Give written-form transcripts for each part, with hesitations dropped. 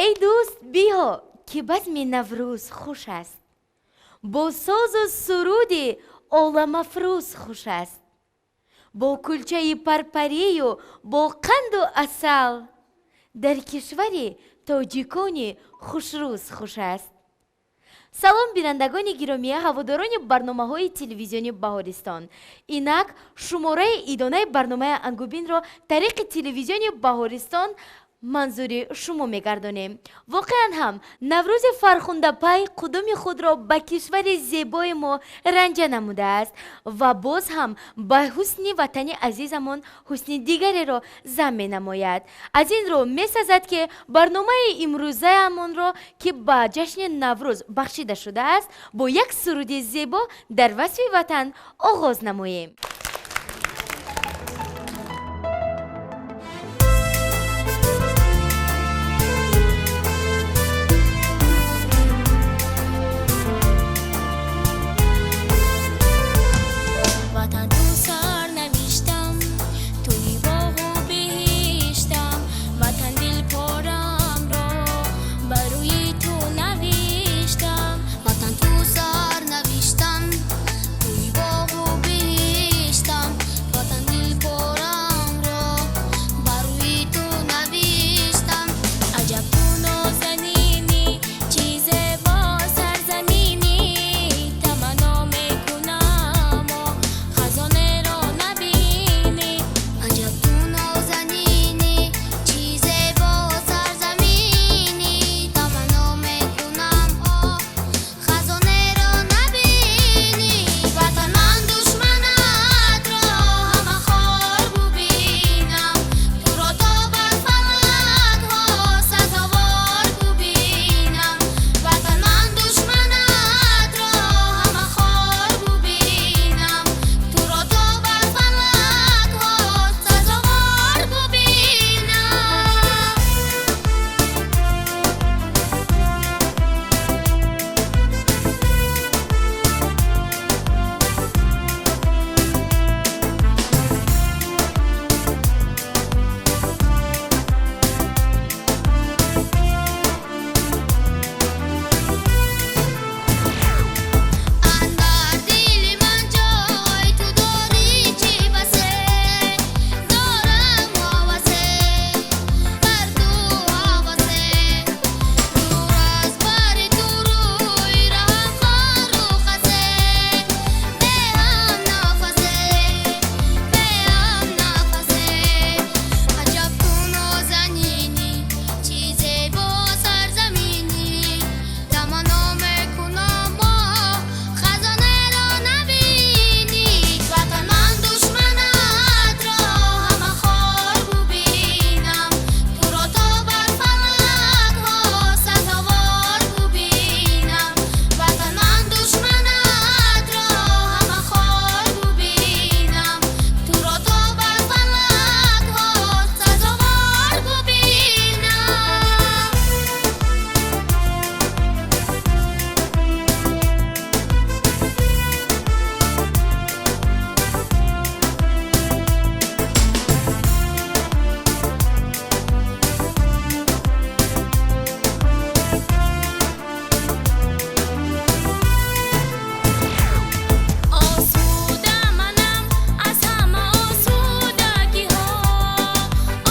Эй дӯст, биё, ки базми Наврӯз хуш аст, бо созу суруди оламафрӯз хуш аст, бо кулчаи парпарию бо қанду асал дар кишвари тоҷикони хушрӯз хуш аст. Салом, бинандагони гиромия, ҳаводорони барномаҳои телевизиони Баҳористон. Инак шумораи идонаи барномаи Ангубинро тариқи телевизиони Баҳористон манзури шумо мегардонем. Воқеан ҳам Наврӯзи фархундапай қудуми худро ба кишвари зебои мо ранҷа намудааст ва боз ҳам ба ҳусни ватани азизамон ҳусни дигареро зам менамояд. Аз ин рӯ месазад, ки барномаи имрӯзаамонро, ки ба ҷашни Наврӯз бахшида шудааст, бо як суруди зебо дар васфи ватан оғоз намоем. Ватан ту сарнавиштам, туи боғу биҳиштам, ватан дилпорамро ба рӯи ту навиштам. Ватан ту сарнавиштам, туи боғу биҳиштам, ватан дилпорамро ба рӯи ту навиштам. Аҷаб ту нозанинӣ, чӣ зебо сарзаминӣ, таманно мекунамо хазонеро набинӣ. Аҷаб ту нозанинӣ, чӣ зебо сарзаминӣ, таманно мекунам хазонеро набинӣ. Ватан ман душманатро ҳама хор бубинам, туро то бар фалакҳо сазовор бубинам. Ватан ман душманатро ҳама хор бубинам, туро то бар фалакҳо сазовор бубинам. Андар дили ман ҷой ту дорӣ, чӣ басе дорам ҳавасе, бар ту ҳавасе. Дур аз бари ту рӯй раҳам хору хасе, беҳам нафасе, беҳам нафасе. Аҷаб ту нозанинӣ, чӣ зебо сарзаминӣ, таманно мекунам хазонеро набинӣ. Ватан ман душманатро ҳама хор бубинам, туро то бар фалакҳо сазовор бубинам. Ватан ман душманатро ҳама хор бубинам, туро то бар фалакҳо сазовор бубинам. Осуда манам аз ҳама осудагиҳо,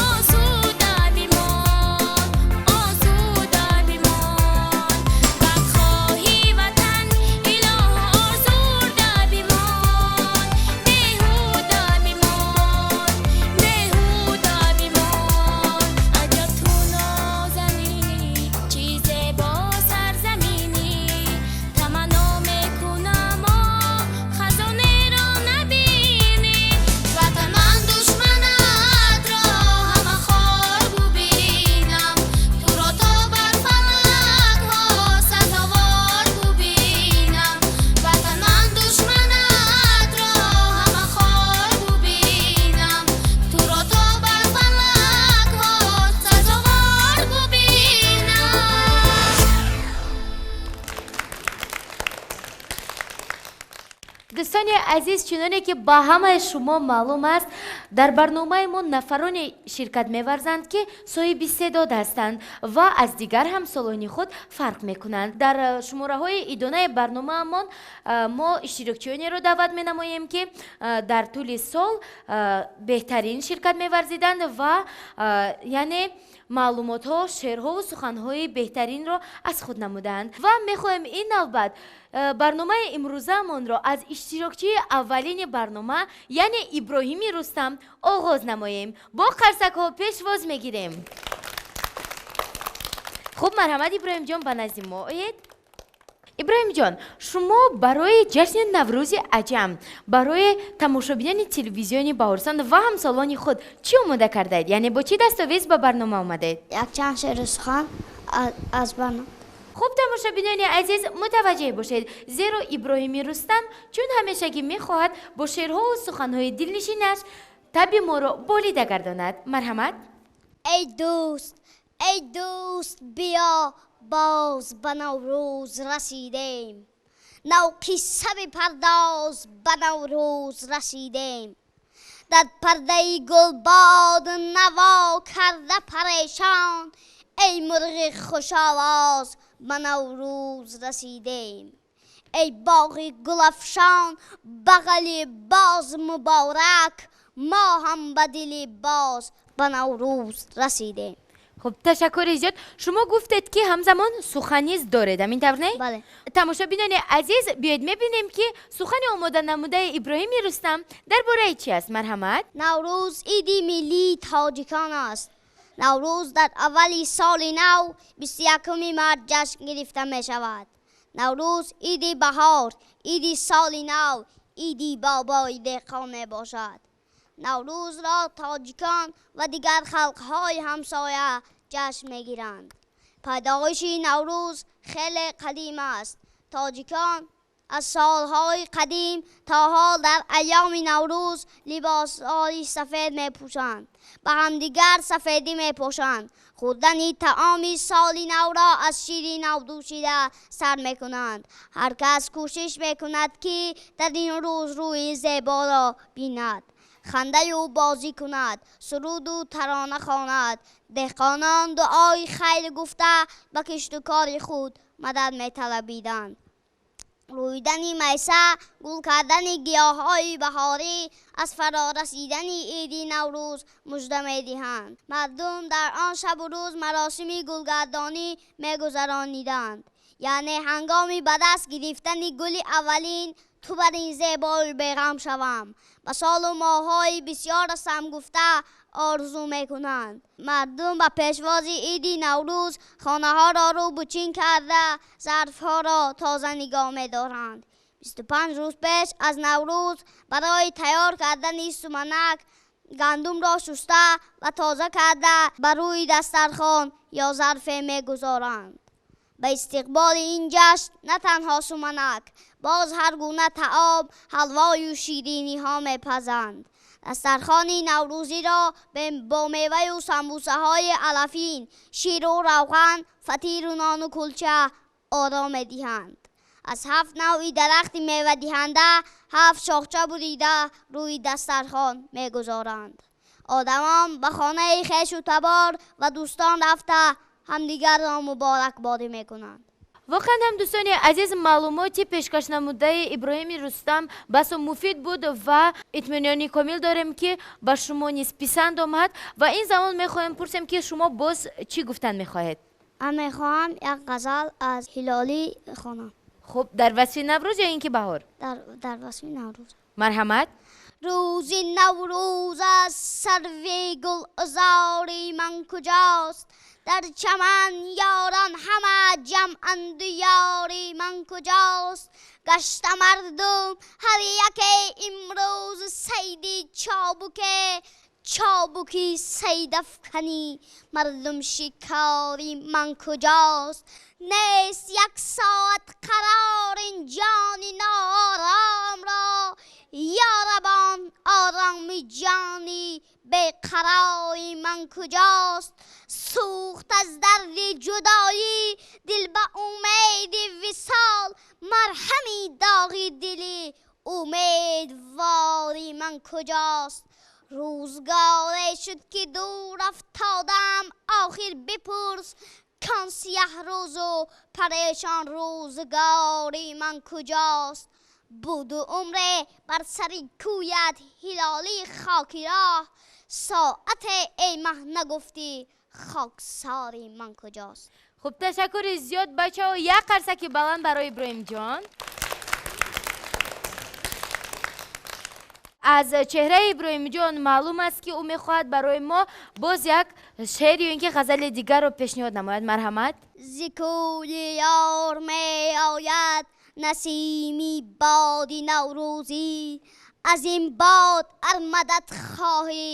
осуда бимон, осуда бимон. Бадхоҳи ватан илоҳо озурда бимон, беҳуда бимон, беҳуда бимон. Аҷаб ту нозанинӣ, чӣ зебо сарзаминӣ, таманно мекунам хазонеро набинӣ. Ватан ман душманатро ҳама хор бубинам, туро то бар фалакҳо сазовор бубинам. Ватан ман душманатро ҳама хор бубинам, туро то бар фалакҳо сазовор бубинам. Дӯстони азиз, чуноне ки ба ҳамаи шумо маълум аст, Дар барномаи мо нафароне ширкат меварзанд, ки соҳиби истеъдод ҳастанд ва аз дигар ҳамсолони худ фарқ мекунанд. Дар шумораҳои идонаи барномаамон мо иштирокчиёнеро даъват менамоем, ки дар тӯли сол беҳтарин ширкат меварзиданд ва яъне маълумотҳо, шеърҳову суханҳои беҳтаринро аз худ намуданд. Ва мехоҳем ин навбат барномаи имрӯзаамонро аз иштирокчии аввалини барнома, яъне Иброҳими Рустам, оғоз намоем. Бо қарсакҳо пешвоз мегирем. Хуб, марҳамат, Иброҳимҷон, ба назди мо оед. Иброҳимҷон, шумо барои ҷашни Наврӯзи аҷам барои тамошобинони телевизиони Баҳористон ва ҳамсолони худ чӣ омода кардаед, яъне бо чӣ дастовез ба барнома омадед? Якчанд шеъру сухан аз барнома. Хуб, тамошобинони азиз, мутаваҷҷеҳ бошед, зеро Иброҳими Рустам чун ҳамешагӣ мехоҳад бо шеърҳову суханҳои дилнишинаш таби моро болида гардонад. Марҳамат. Эй дӯст, эй дӯст, биё, боз ба Наврӯз расидем, нав қисса бипардоз, ба Наврӯз расидем. Дар пардаи гулбод наво карда парешон, эй мурғи хушовоз, ба Наврӯз расидем. Эй боғи гулафшон, бағали боз муборак, мо ҳам ба дили боз ба Наврӯз расидем. Хуб, ташаккури зиёд. Шумо гуфтед, ки ҳамзамон сухан низ доред, ҳамин тавр, не? Бале. Тамошобинони азиз, биёед мебинем, ки сухани омода намудаи Иброҳими Рустам дар бораи чи аст. Марҳамат. Наврӯз иди миллии тоҷикон аст. Наврӯз дар аввали соли нав, 21-уми март, ҷашн гирифта мешавад. Наврӯз иди баҳор, иди соли нав, иди бобои деҳқон мебошад. Наврӯзро тоҷикон ва дигар халқҳои ҳамсоя ҷашн мегиранд. Пайдоиши Наврӯз хеле қадим аст. Тоҷикон аз солҳои қадим то ҳол дар айёми Наврӯз либосҳои сафед мепӯшанд, ба ҳамдигар сафедӣ мепошанд. Хӯрдани таоми соли навро аз шири навдӯшида сар мекунанд. Ҳар кас кӯшиш мекунад, ки дар ин рӯз рӯи зеборо бинад, хандаю бозӣ кунад, суруду тарона хонад. Деҳқонон дуои хайр гуфта, ба кишту кори худ мадад металабиданд. Рӯидани майса, гул кардани гиёҳҳои баҳорӣ аз фарорасидани иди Наврӯз мужда медиҳанд. Мардум дар он шабу рӯз маросими гулгардонӣ мегузарониданд, яъне ҳангоми ба даст гирифтани гули аввалин, ту бар ин зебою беғам шавам, ба солу моҳҳои бисёр расам гуфта орзу мекунанд. Мардум ба пешвози иди Наврӯз хонаҳоро рӯбучин карда, зарфҳоро тоза нигоҳ медоранд. 25 рӯз пеш аз Наврӯз барои тайёр кардани суманак гандумро шуста ва тоза карда, ба рӯи дастархон ё зарфе мегузоранд. Ба истиқболи ин ҷашн на танҳо суманак, боз ҳар гуна таом, ҳалвою шириниҳо мепазанд. Дастархони наврӯзиро бо меваю самбусаҳои алафин, ширу равған, фатиру нону кулча оро медиҳанд. Аз ҳафт навъи дарахти мевадиҳанда ҳафт шохча бурида, рӯи дастархон мегузоранд. Одамон ба хонаи хешу табор ва дӯстон рафта, ҳамдигарро муборакборӣ мекунанд. Воқеан ҳам, дӯстони азиз, маълумоти пешкашнамудаи Иброҳими Рустам басо муфид буд ва итминони комил дорем, ки ба шумо низ писанд омад. Ва ин замон мехоҳем пурсем, ки шумо боз чӣ гуфтан мехоҳед? Ман мехоҳам як ғазал аз Ҳилолӣ хонам. Хуб, дар васфи Наврӯз ё ин ки баҳор? Дар васфи Наврӯз. Марҳамат. Рӯзи Наврӯз аст, сарви гулзори ман куҷост? Дар чаман ёрон ҳама ҷамъанду ёри ман куҷост? Гашта мардум ҳар яке имрӯз сайди чобуке, чобуки сайдафканӣ мардум шикори ман куҷост? Нест як соат қарор ин ҷони нооромро, ёрабон, ороми ҷони беқарори ман куҷост? Сӯхт аз дарди ҷудоӣ дил ба умеди висол, марҳами доғи дили умедвори ман куҷост? Рӯзгоре шуд, ки дур афтодам, охир бипурс кон сиёҳ рӯзу парешон рӯзгори ман куҷост. Буду умре бар сари кӯят ҳилоли хоки роҳ, соате эй маҳ нагуфтӣ хоксори ман куҷост. Хуб, ташаккури зиёд, бачаҳо. Як қарсаки баланд барои Иброҳимҷон. Аз чеҳраи Иброҳимҷон маълум аст, ки ӯ мехоҳад барои мо боз як шеър ё ин ки ғазали дигарро пешниҳод намояд. Марҳамат. Зи кӯи ёр меояд насими боди наврӯзӣ, аз ин бод ар мадад хоҳӣ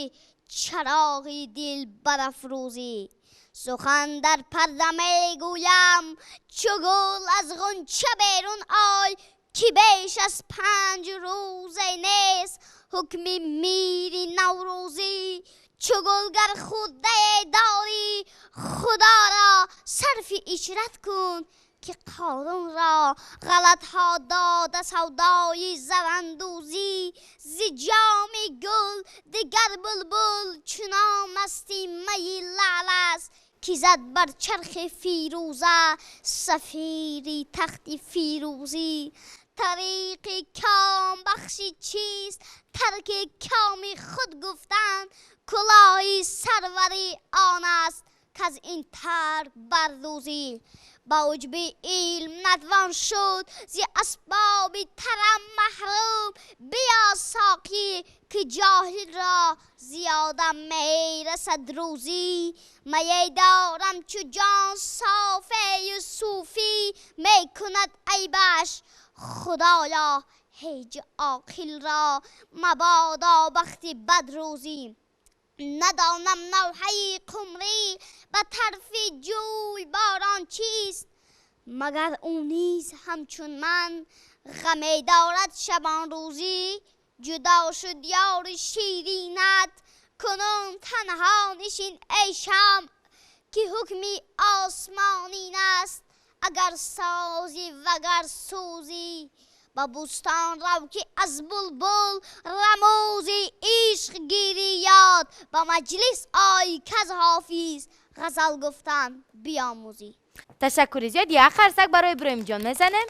чароғи дил барафрӯзӣ. Сухан дар парда мегӯям, чу гул аз ғунча берун ой, ки беш аз 5 рӯзе нест ҳукми мири наврӯзӣ. Чу гул гар худае дорӣ, худоро сарфи ишрат кун, ки Қорунро ғалатҳо дода савдои завандӯзӣ. Зи ҷоми гул дигар булбул чунон масти майи лаъл аст, ки зад бар чархи фирӯза сафири тахти фирӯзӣ. Тариқи комбахшӣ чист тарки коми худ гуфтан, кулоҳи сарварӣ он аст каз ин тарк бардӯзӣ. Ба уҷби илм натвон шуд зи асбоби тарам маҳрум, биё соқӣ ки ҷоҳилро зиёда мерасад рӯзӣ. Мае дорам чу ҷон софею сӯфӣ мекунад айбаш, худоё ҳеҷ оқилро мабодо бахти бадрӯзӣ. Надонам навҳаи қумрӣ ба тарфи ҷӯй борон чист, магар ӯ низ ҳамчун ман ғаме дорад шабонрӯзӣ. Ҷудо шуд ёри ширинат, кунун танҳо нишин эй шамъ, ки ҳукми осмонин аст агар созӣ вагар сӯзӣ. Ба бӯстон рав ки аз булбул рамӯзи ишқ гирӣ ёд, ба маҷлис ой каз ҳофиз ғазал гуфтан биомӯзӣ. Ташаккури зиёд. Як қарсак барои Иброҳимҷон мезанем.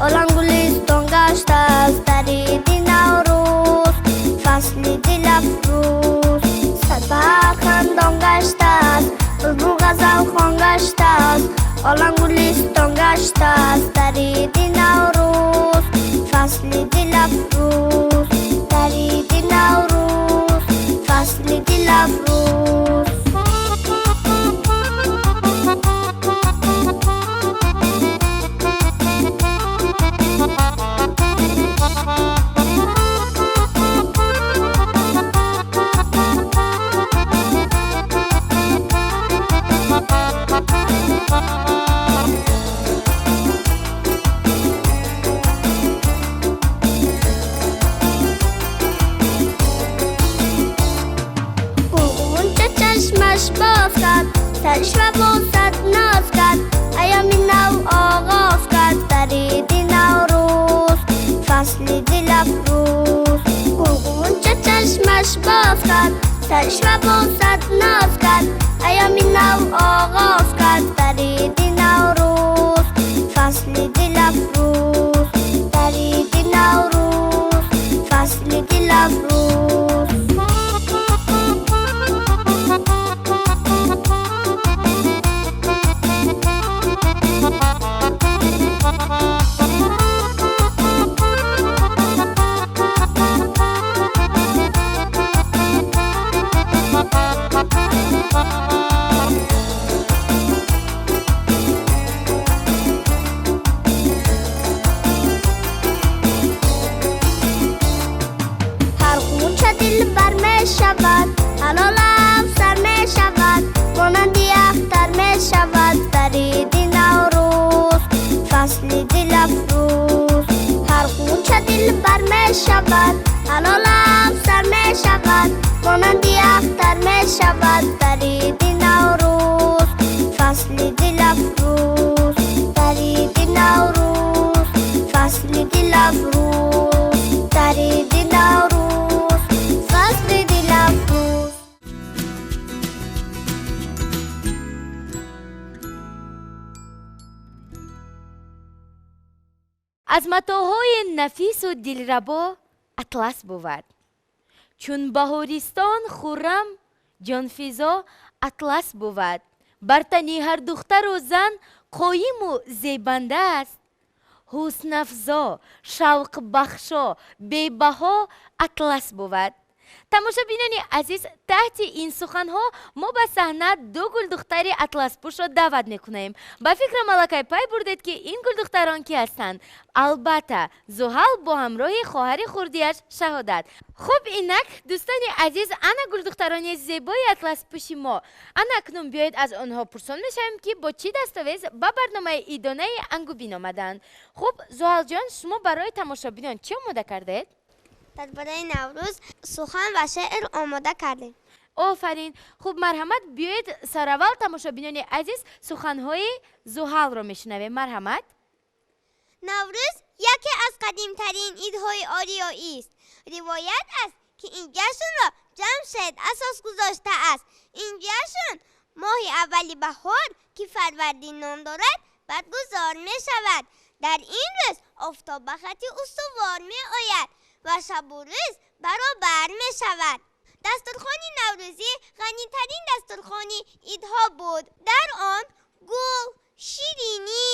Олам гулистон гаштааст дар иди Наврӯз, фасли дилафрӯз. Садбар хандон гаштааст, булбул ғазалхон гаштааст, олам гулистон гаштааст дар иди Наврӯз, фасли дилафрӯз. Дар иди Наврӯз, фасли дилафрӯз. Боз кард, саришма босад ноз кард, айёми нав оғоз кард дар иди Наврӯз, фасли дилафрӯз. Гулғунча чашмаш боз кард, саришма босад ноз кард, айёми нав оғоз кард дар иди Наврӯз, фасли дилафрӯз. Дар иди Наврӯз, фасли дилафрӯз. мешавад, ҳалол афсар мешавад, монанди ахтар мешавад. Дар иди Наврӯз, фасли дилафрӯз, ҳар ғунча дилбар мешавад, ҳалол афсар мешавад, монанди ахтар мешавад. Дар иди Наврӯз, фасли дилафрӯз, дар иди Наврӯз, фасли дилафрӯз, дар иди Наврӯз, фасли дилафрӯз. Аз матоъҳои нафису дилрабо атлас бувад, чун баҳористон хуррам, ҷонфизо атлас бувад. Бар тани ҳар духтару зан қоиму зебанда аст, ҳуснафзо, шавқбахшо, бебаҳо атлас бувад. Тамошобинони азиз, таҳти ин суханҳо мо ба саҳна ду гулдухтари атласпӯшро даъват мекунем. Ба фикрам, аллакай пай бурдед, ки ин гулдухтарон кӣ ҳастанд. Албатта, Зуҳал бо ҳамроҳи хоҳари хурдиаш Шаҳодат. Хуб, инак, дӯстони азиз, ана гулдухтарони зебои атласпӯши мо. Ана акнун биёед, аз онҳо пурсон мешавем, ки бо чӣ дастовез ба барномаи идонаи Ангубин омаданд. Хуб, Зуҳалҷон, шумо барои тамошобинон чӣ омода кардед? Дар бораи Наврӯз сухан ва шеър омода кардем. Офарин! Хуб, марҳамат, биёед, сараввал, тамошобинони азиз, суханҳои Зуҳалро мешунавем. Марҳамат. Наврӯз яке аз қадимтарин идҳои ориёист. Ривоят аст, ки ин ҷашнро Ҷамшед асос гузоштааст. Ин ҷашн моҳи аввали баҳор, ки фарвардин ном дорад, баргузор мешавад. Дар ин рӯз офтоб ба хати устувор меояд ва шабу рӯз баробар мешавад. Дастурхони наврӯзӣ ғанитарин дастурхони идҳо буд. Дар он гул, ширинӣ,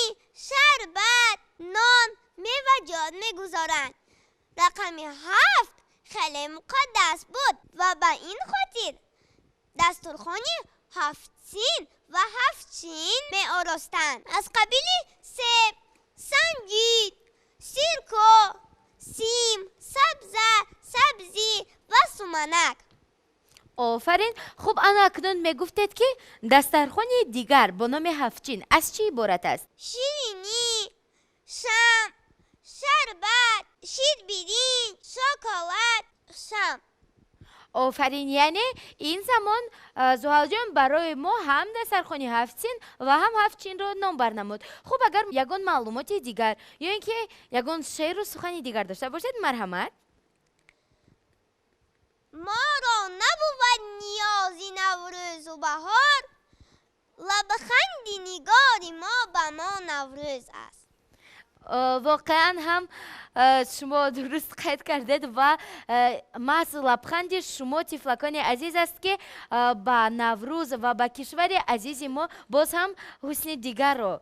шарбат, нон, меваҷот мегузоранд. Рақами 7 хеле муқаддас буд ва ба ин хотир дастурхони ҳафтсин ва ҳафтчин меоростанд, аз қабили себ, санҷид, сирко, сим, сабза, сабзӣ ва суманак. Офарин! Хуб, ана акнун мегуфтед, ки дастархони дигар бо номи ҳафтчин аз чӣ иборат аст? Ширинӣ, шам, шарбат, ширбиринҷ, шоколад, шам. Офарин! Яъне ин замон Зуҳалҷон барои мо ҳам дастархони ҳафтсин ва ҳам ҳафтчинро номбар намуд. Хуб, агар ягон маълумоти дигар ё ин ки ягон шеъру сухани дигар дошта бошед, марҳамат. Моро набувад ниёзи наврӯзу баҳор, лабханди нигори мо ба мо Наврӯз аст. Воқеан ҳам, шумо дуруст қайд кардед ва маҳз лабханди шумо, тифлакони азиз, аст, ки ба Наврӯз ва ба кишвари азизи мо боз ҳам ҳусни дигарро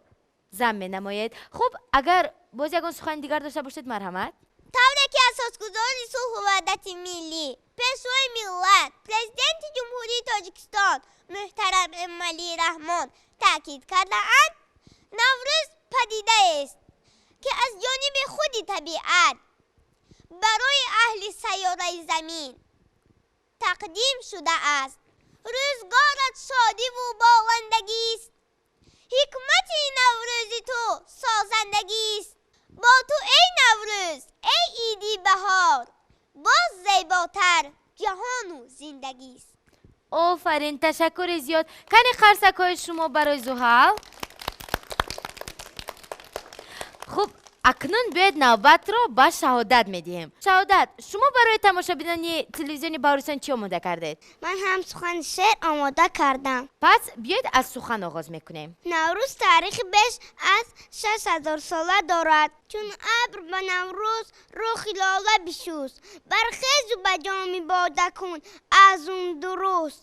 зам менамоед. Хуб, агар боз ягон сухани дигар дошта бошед, марҳамат. Тавре ки асосгузори сулҳу ваҳдати миллӣ, Пешвои миллат, Президенти Ҷумҳурии Тоҷикистон муҳтарам Эмомалӣ Раҳмон таъкид кардаанд, Наврӯз падидаест, ки аз ҷониби худи табиат барои аҳли сайёраи Замин тақдим шудааст. Рӯзгорат шодиву боландагист, ҳикмати наврӯзи ту созандагист. Бо ту, эй Наврӯз, эй иди баҳор, боз зеботар ҷаҳону зиндагист. Офарин, ташаккури зиёд. Кани қарсакҳои шумо барои Зуҳал. Хуб, акнун биёед, навбатро ба Шаҳодат медиҳем. Шаҳодат, шумо барои тамошобинони телевизиони Баҳористон чӣ омода кардед? Ман ҳам сухани шеър омода кардам. Пас биёед, аз сухан оғоз мекунем. Наврӯз таърихи беш аз 6000сола дорад. Чун абр ба Наврӯз рухи лола бишӯст, бархезу ба ҷоми бода кун азм дуруст,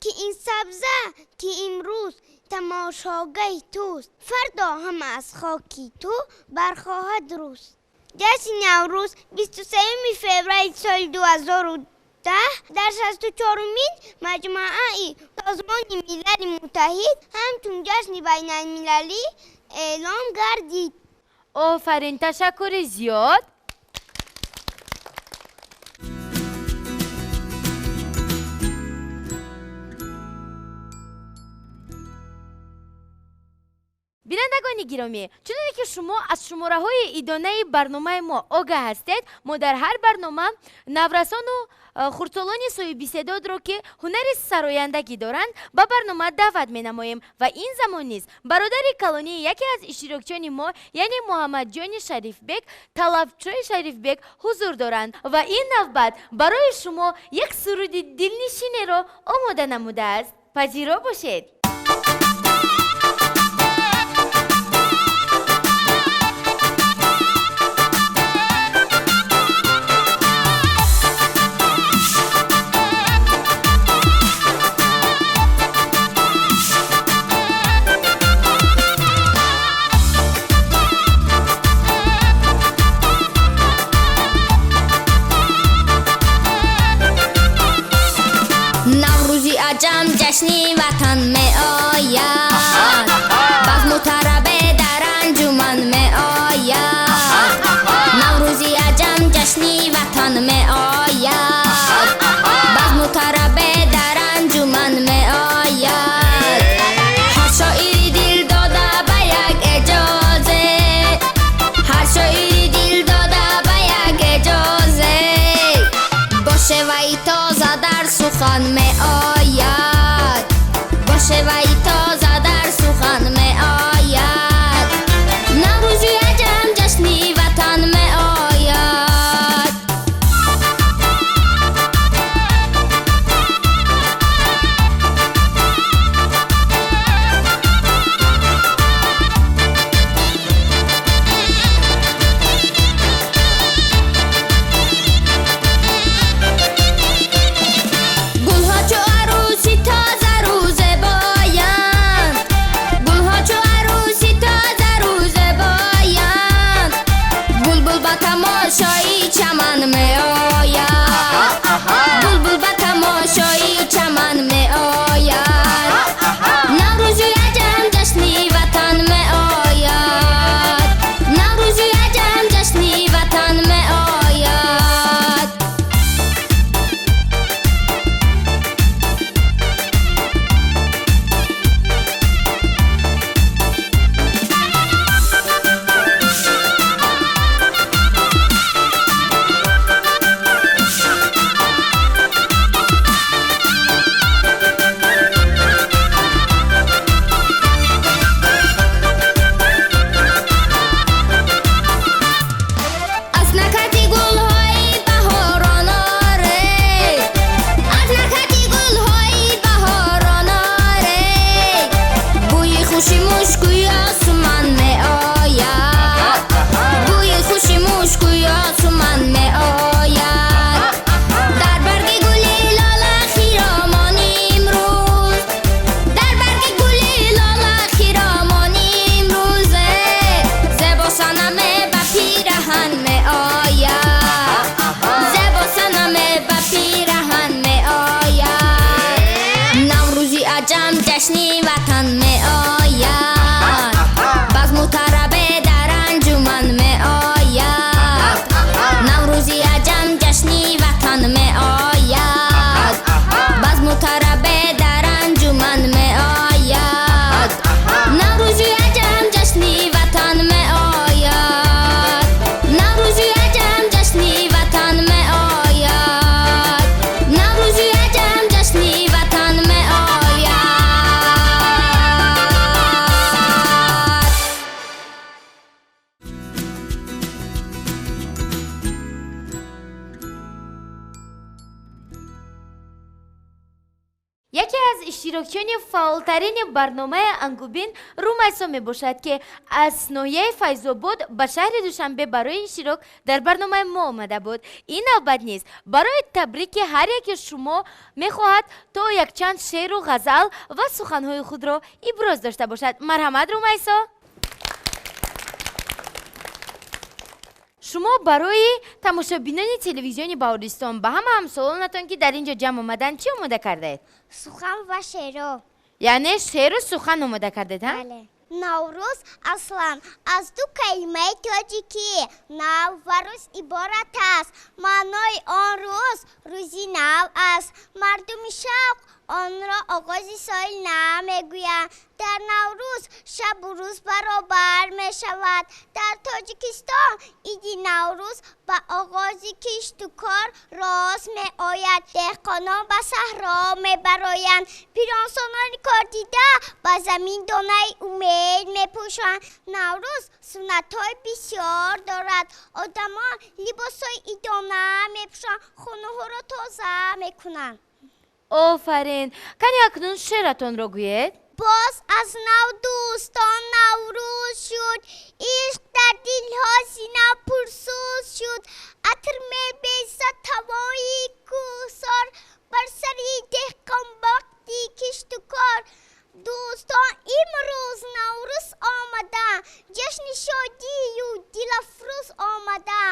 ки ин сабза, ки имрӯз тамошогаи туст, фардо ҳама аз хоки ту бархоҳад рӯст. Ҷашни Наврӯз 23-юми феврали соли 2010 дар 64-умин маҷмааи Созмони Милали Муттаҳид ҳамчун ҷашни байналмилалӣ эълон гардид. Офарин, ташаккури зиёд. Тамошобинони гиромӣ, чуноне ки шумо аз шумораҳои идонаи барномаи мо огаҳ ҳастед, мо дар ҳар барнома наврасону хурдсолони соҳибистеъдодро, ки ҳунари сарояндагӣ доранд, ба барнома даъват менамоем ва ин замон низ бародари калонии яке аз иштирокчиёни мо, яъне Муҳаммадҷони Шарифбек, Талабчои Шарифбек ҳузур доранд ва ин навбат барои шумо як суруди дилнишинеро омода намудааст. Пазиро бошед. Наврӯзи аҷам ҷашни ватан меояд, базму тарабе дар анҷуман меояд. Наврӯзи аҷам ҷашни ватан меояд, базму тарабе дар анҷуман меояд. Ҳар шоири дил дода ба як эҷозе, ҳар шоири дил дода ба як эҷозе, бо шеваи тоза дар сухан меояд, бо шеваи тоза дар сухан меояд. Наврӯзи аҷам ҷашни ватан меояд. Гулҳо чу арӯси тоза рӯзебоянд, гулҳо чу арӯси тоза рӯзебоянд. Булбул ба тамошои чаман меояд, булбул ба тамошои чаман меояд. Наврӯзи аҷам ҷашни ватан меояд, Наврӯзи аҷам ҷашни ватан меояд. Аз накати гулҳои баҳорон оре, аз накати гулҳои баҳорон оре, бӯи хуши мушкӯи осмон меояд, бӯи хуши мушкӯи осмон меояд. Дар барги гули лола хиромон имрӯз, дар барги гули лола хиромон имрӯз, зебо санаме ба пираҳан меояд, зебо санаме ба пираҳан меояд. Наврӯзи аҷам ҷашни ватан меояд, базму тарабе дар анҷуман меояд. Наврӯзи аҷам ҷашни ватан меояд, базму тарабе дар анҷуман меояд. Наврӯзи аҷам ҷашни ватан меояд, Наврӯзи аҷам ҷашни ватан меояд, Наврӯзи аҷам ҷашни ватан меояд. Яке аз иштирокчиёни фаъолтарини барномаи Ангубин Румайсо мебошад, ки аз ноҳияи Файзобод ба шаҳри Душанбе барои иштирок дар барномаи мо омада буд. Ин навбат низ барои табрики ҳар яке шумо мехоҳад то якчанд шеъру ғазал ва суханҳои худро иброз дошта бошад. Марҳамат, Румайсо. Шумо барои тамошобинони телевизиони Баҳористон ба ҳама ҳамсолонатон, ки дар ин ҷо ҷамъ омаданд, чӣ омода кардаед? Сухан ва шеъро. Яъне шеъру сухан омода кардед, ҳа? Бале. Наврӯз аслан аз ду калимаи тоҷикӣ нав ва рӯз иборат аст. Маънои он рӯз рӯзи нав аст. Мардуми шавқ Онро оғози соли нав мегӯянд. Дар Наврӯз шабу рӯз баробар мешавад. Дар Тоҷикистон иди Наврӯз ба оғози кишту кор рост меояд. Деҳқонон ба саҳро мебароянд. Пиронсолони кордида ба замин донаи умед мепӯшанд. Наврӯз суннатҳои бисёр дорад. Одамон либосҳои идона мепӯшанд, хонаҳоро тоза мекунанд. Офарин. Кани акнун шеъратонро гӯед. Боз аз нав дӯстон Наврӯз шуд, ишқ дар дилҳо зина пурсӯз шуд. Атр мебезад ҳавои кӯҳсор, бар сари деҳқон вақти кишту кор. Дӯстон, имрӯз Наврӯз омада, ҷашни шодию дилафрӯз омада.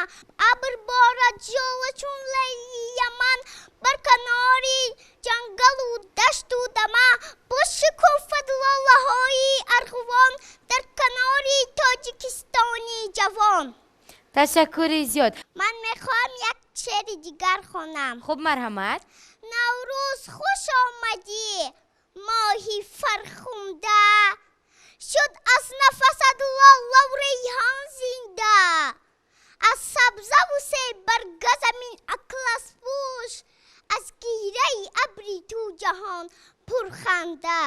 Абр борад жола чун лайли Яман, бар канори ҷангалу дашту дама. Боз шукуфад лолаҳои арғувон дар канори Тоҷикистони ҷавон. Ташаккури зиёд. Ман мехоҳам як шеъри дигар хонам. Хуб, марҳамат. Наврӯз, хуш омадӣ, моҳи фархунда, шуд аз нафасат лолаву рейҳон зинда. Аз сабзаву себарга замин атласпӯш, аз гираи абри ту ҷаҳон пурханда.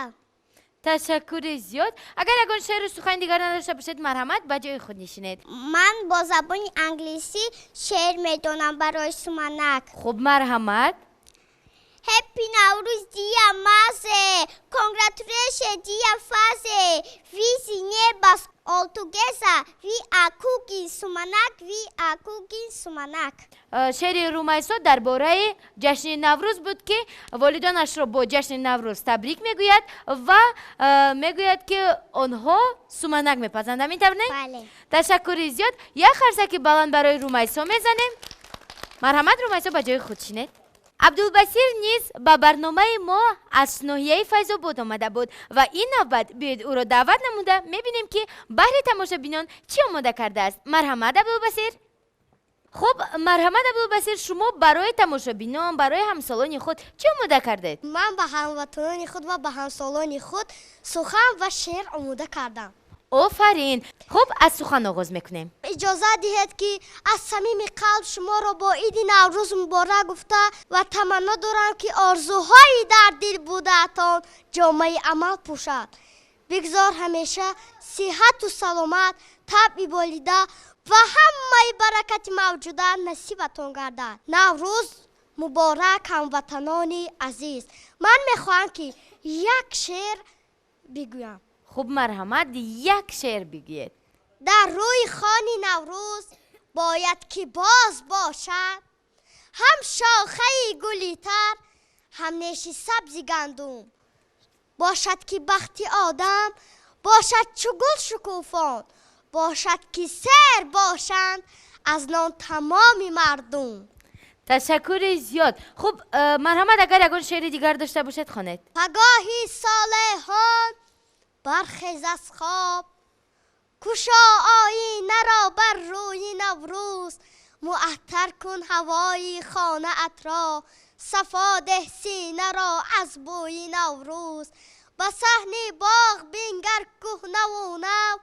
Ташаккури зиёд. Агар ягон шеъру сухани дигар надошта бошед, марҳамат, ба ҷои худ нишинед. Ман бо забони англисӣ шеър медонам барои суманак. Хуб, марҳамат. Happy Nowruz, dear mother. Congratulations, dear father. With neighbors all together, we are cooking sumanak, we are cooking sumanak. Шеъри Румайсо дар бораи ҷашни Наврӯз буд, ки волидонашро бо ҷашни Наврӯз табрик мегӯяд ва мегӯяд, ки онҳо суманак мепазанд. Ҳамин тавр, не? Бале. Ташаккури зиёд. Як қарсаки баланд барои Румайсо мезанем. Марҳамат, Румайсо, ба ҷои худ шинед. Абдулбасир низ ба барномаи мо аз ноҳияи Файзобод омада буд ва ин навбат биёед, ӯро даъват намуда мебинем, ки баҳри тамошобинон чӣ омода кардааст. Марҳамат, Абдулбасир. Хуб, марҳамат, Абдулбасир, шумо барои тамошобинон, барои ҳамсолони худ чӣ омода кардед? Ман ба ҳамватанони худ ва ба ҳамсолони худ сухан ва шеър омода кардам. Офарин. Хуб, аз сухан оғоз мекунем. Иҷозат диҳед, ки аз самими қалб шуморо бо иди Наврӯз муборак гуфта ва таманно дорам, ки орзуҳои дар дил будаатон ҷомаи амал пӯшад. Бигзор ҳамеша сиҳату саломат, табъи болида ва ҳамаи баракати мавҷуда насибатон гардад. Наврӯз муборак, ҳамватанони азиз! Ман мехоҳам, ки як шеър бигӯям. Хуб, марҳамат, як шеър бигӯед. Дар рӯи хони Наврӯз бояд ки боз бошад ҳам шохаи гули тар, ҳам неши сабзи гандум. Бошад ки бахти одам бошад чу гул шукуфон, бошад ки сер бошанд аз нон тамоми мардум. Ташаккури зиёд. Хуб, марҳамат, агар ягон шеъри дигар дошта бошед, хонед. Пагоҳи солеҳон бархез аз хоб, кушо оинаро бар рӯи Наврӯз. Муаттар кун ҳавои хонаатро, сафо деҳ синаро аз бӯи Наврӯз. Ба саҳни боғ бингар кӯҳнаву нав,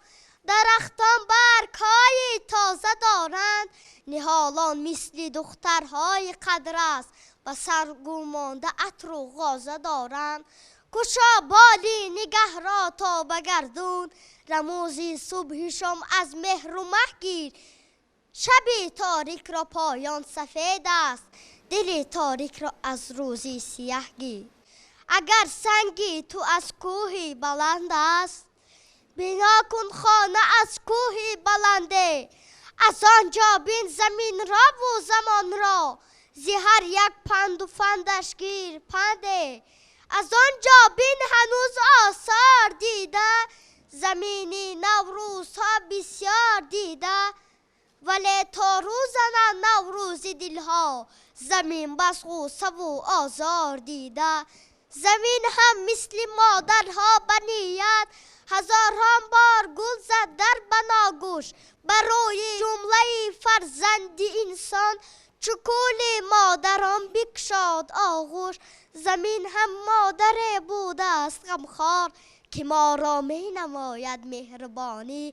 дарахтон баргҳои тоза доранд. Ниҳолон мисли духтарҳои қадрас, ба саргу монда атру ғоза доранд. Кушо боли нигаҳро то ба гардун, рамӯзи субҳи шом аз меҳру маҳ гир. Шаби торикро поён сафед аст, дили торикро аз рӯзи сияҳ гир. Агар санги ту аз кӯҳи баланд аст, бино кун хона аз кӯҳи баланде. Аз он ҷо бин заминро ву замонро, зи ҳар як панду фандаш гир панде. Аз он ҷо бин ҳанӯз осор дида, замини наврӯзҳо бисёр дида. Вале то рӯзана наврӯзи дилҳо, замин бас ғуссаву озор дида. Замин ҳам мисли модарҳо ба ният ҳазорон бор гул зад дар баногӯш. Барои ҷумлаи фарзанди инсон чу кӯли модарон бикшод оғӯш. Замин ҳам модаре будааст ғамхор, ки моро менамояд меҳрубонӣ.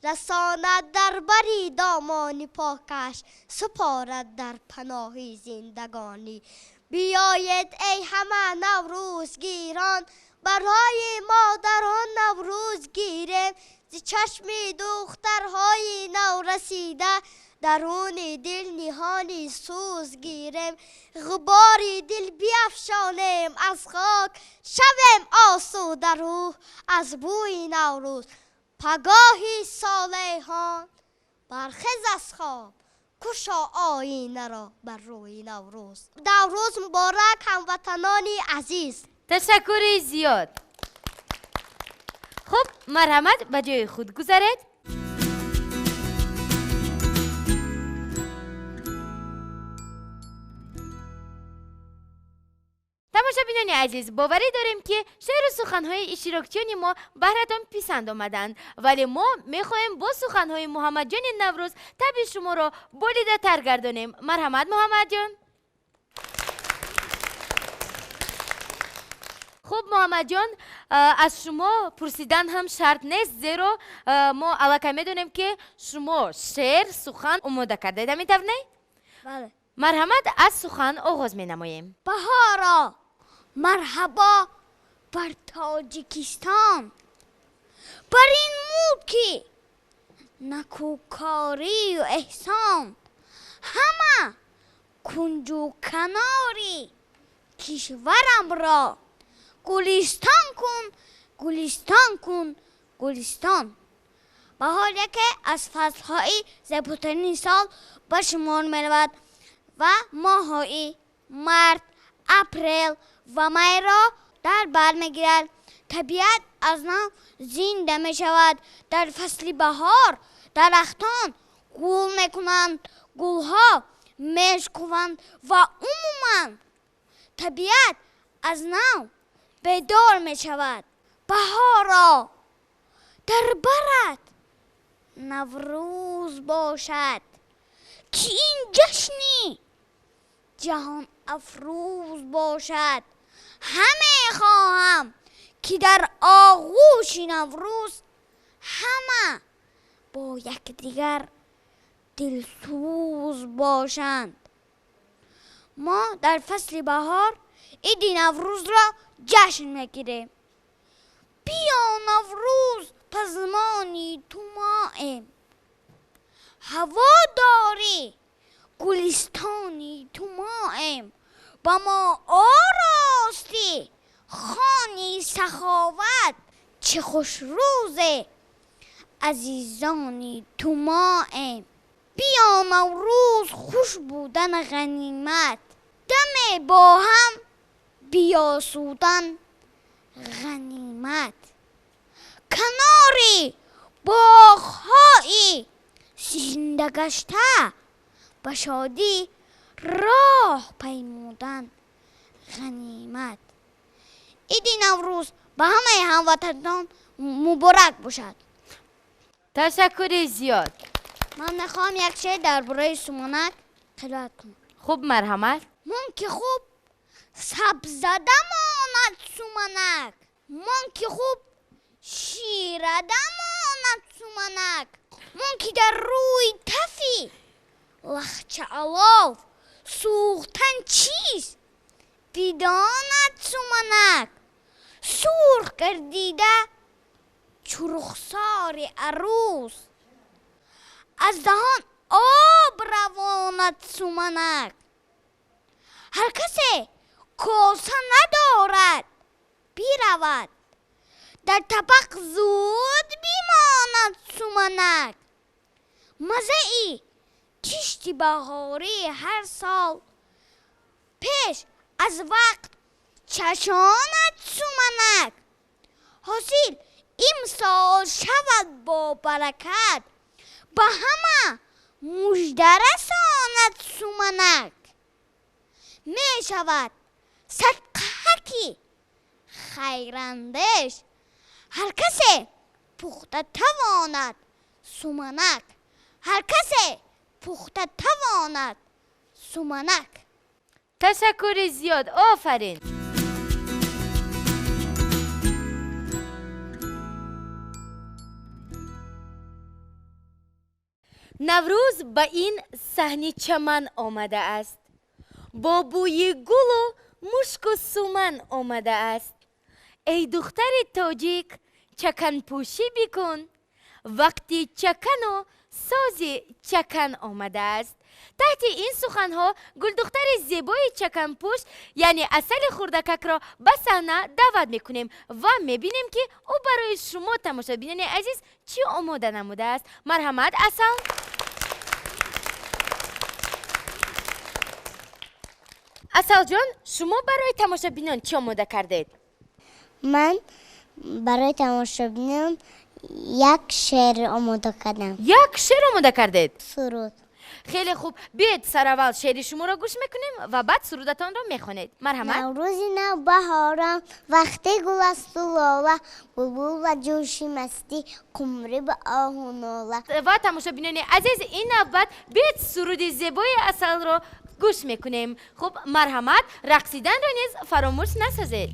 Расонад дар бари домони покаш, супорад дар паноҳи зиндагонӣ. Биёед эй ҳама наврӯзгирон, барои модарон наврӯз гирем. Зи чашми духтарҳои наврасида, даруни дил ниҳони сӯз гирем. Ғубори дил биафшонем аз хок, шавем осударӯҳ аз бӯи наврӯз. Пагоҳи солеҳон бархез аз хоб, кушо оинаро бар рӯи наврӯз. Наврӯз муборак, ҳамватанони азиз. Ташаккури зиёд. Хуб, марҳамат, ба ҷои худ гузаред. Тамошобинони азиз, боварӣ дорем, ки шеъру суханҳои иштирокчиёни мо баҳратон писанд омаданд, вале мо мехоҳем бо суханҳои Муҳаммадҷони Наврӯз таби шуморо болидатар гардонем. Марҳамат, Муҳаммадҷон. Хуб, Муҳаммадҷон, аз шумо пурсидан ҳам шарт нест, зеро мо аллакай медонем, ки шумо шеър сухан омода кардаед, ҳамин тавр не? Бале. Марҳамат, аз сухан оғоз менамоем. Баҳоро марҳабо бар Тоҷикистон, бар ин мулки накӯкорию эҳсон. Ҳама кунҷу канори кишварамро гулистон кун, гулистон кун, гулистон. Баҳор яке аз фаслҳои зеботарини сол ба шумор меравад ва моҳҳои март, апрел ва майро дар бар мегирад. Табиат аз нав зинда мешавад. Дар фасли баҳор дарахтон гул мекунанд, гулҳо мешкуванд ва умуман табиат аз нав бедор мешавад. Баҳоро дар барат наврӯз бошад, ки ин ҷашни ҷаҳон афрӯз бошад. Ҳаме хоҳам, ки дар оғӯши наврӯз ҳама бо якдигар дилсӯз бошанд. Мо дар фасли баҳор иди наврӯзро ҷашн мегирем. Биё наврӯз, пазмони ту моем, ҳаво дорӣ, гулистони ту моем. Ба мо оростӣ хони саховат, чӣ хушрӯзе азизони ту моем. Биё наврӯз, хуш будан ғанимат, даме бо ҳам биёсудан ғанимат. Канори боғҳои зиндагашта ба шодӣ роҳ паймудан ғанимат. Иди наврӯз ба ҳамаи ҳамватанон муборак бошад. Ташаккури зиёд. Ман мехоҳам як шеър дар бораи суманак қироат кунам. Хуб, марҳамат. Мон ки хуб сабзада монад суманак, мон ки хуб ширада монад суманак, мон ки дар рӯи тафи лахча алов сӯхтан чист бидонад суманак. Сурх гардида чу рухсори арӯс, аз даҳон об равонад суманак. Ҳар касе коса надорад биравад, дар табақ зуд бимонад суманак. Маззаи кишти баҳорӣ ҳар сол пеш аз вақт чашонад суманак. Ҳосил имсол шавад бо баракат, ба ҳама мужда расонад суманак. Мешавад садқаки хайрандеш, ҳар касе пухта тавонад суманак, ҳар касе пухта тавонад суманак. Ташаккури зиёд, офарин. Наврӯз ба ин саҳни чаман омадааст, бо бӯи гулу мушку суман омадааст. Эй духтари тоҷик, чаканпӯшӣ бикун, вақти чакану сози чакан омадааст. Таҳти ин суханҳо гулдухтари зебои чаканпӯш, яъне Асали хурдакакро ба саҳна даъват мекунем ва мебинем, ки ӯ барои шумо, тамошобинони азиз, чӣ омода намудааст. Марҳамат, Асал. Асалҷон, шумо барои тамошобинон чӣ омода кардед? Ман барои тамошобинон як шеър омода кардам. Як шеър омода кардед? Суруд. Хеле хуб, биёед, сараввал шеъри шуморо гӯш мекунем ва баъд сурудатонро мехонед. Марҳамат. Наврӯзи нав баҳорам, вақти гул асту лола, булбул ба ҷӯши мастӣ, қумрӣ ба оҳу нола. Ва тамошобинони азиз, ин навбат биёед, суруди зебои Асалро гӯш мекунем. Хуб, марҳамат, рақсиданро низ фаромӯш насозед.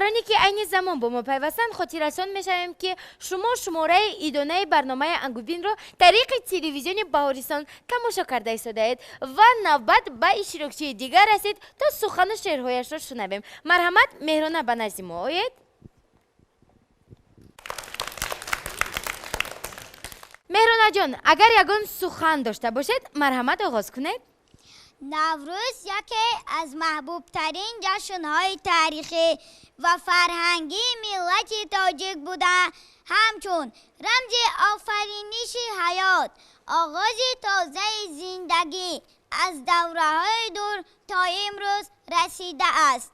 Нафароне ки айни замон бо мо пайвастанд, хотиррасон мешавем, ки шумо шумораи идонаи барномаи Ангубинро тариқи телевизиони Баҳористон тамошо карда истодаед ва навбат ба иштирокчии дигар расид, то сухану шеърҳояшро шунавем. Марҳамат, Меҳрона, ба назди мо оед. Меҳронаҷон, агар ягон сухан дошта бошед, марҳамат, оғоз кунед. Наврӯз яке аз маҳбубтарин ҷашнҳои таърихӣ ва фарҳангии миллати тоҷик буда, ҳамчун рамзи офариниши ҳаёт, оғози тозаи зиндагӣ аз давраҳои дур то имрӯз расидааст.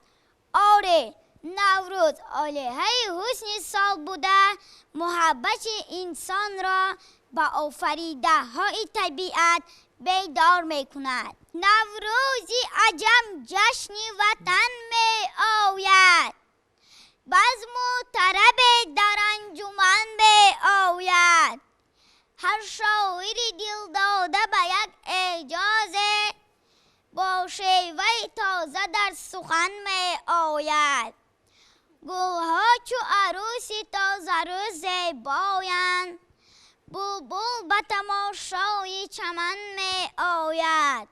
Оре, Наврӯз олиҳаи ҳусни сол буда, муҳаббати инсонро ба офаридаҳои табиат бедор мекунад. Наврӯзи аҷам ҷашни ватан меояд, базму тарабе дар анҷуман меояд. Ҳар шоири дилдода ба як эъҷозе бо шеваи тоза дар сухан меояд. Гулҳо чу арӯси тозарӯз зебоянд, булбул ба тамошои чаман меояд.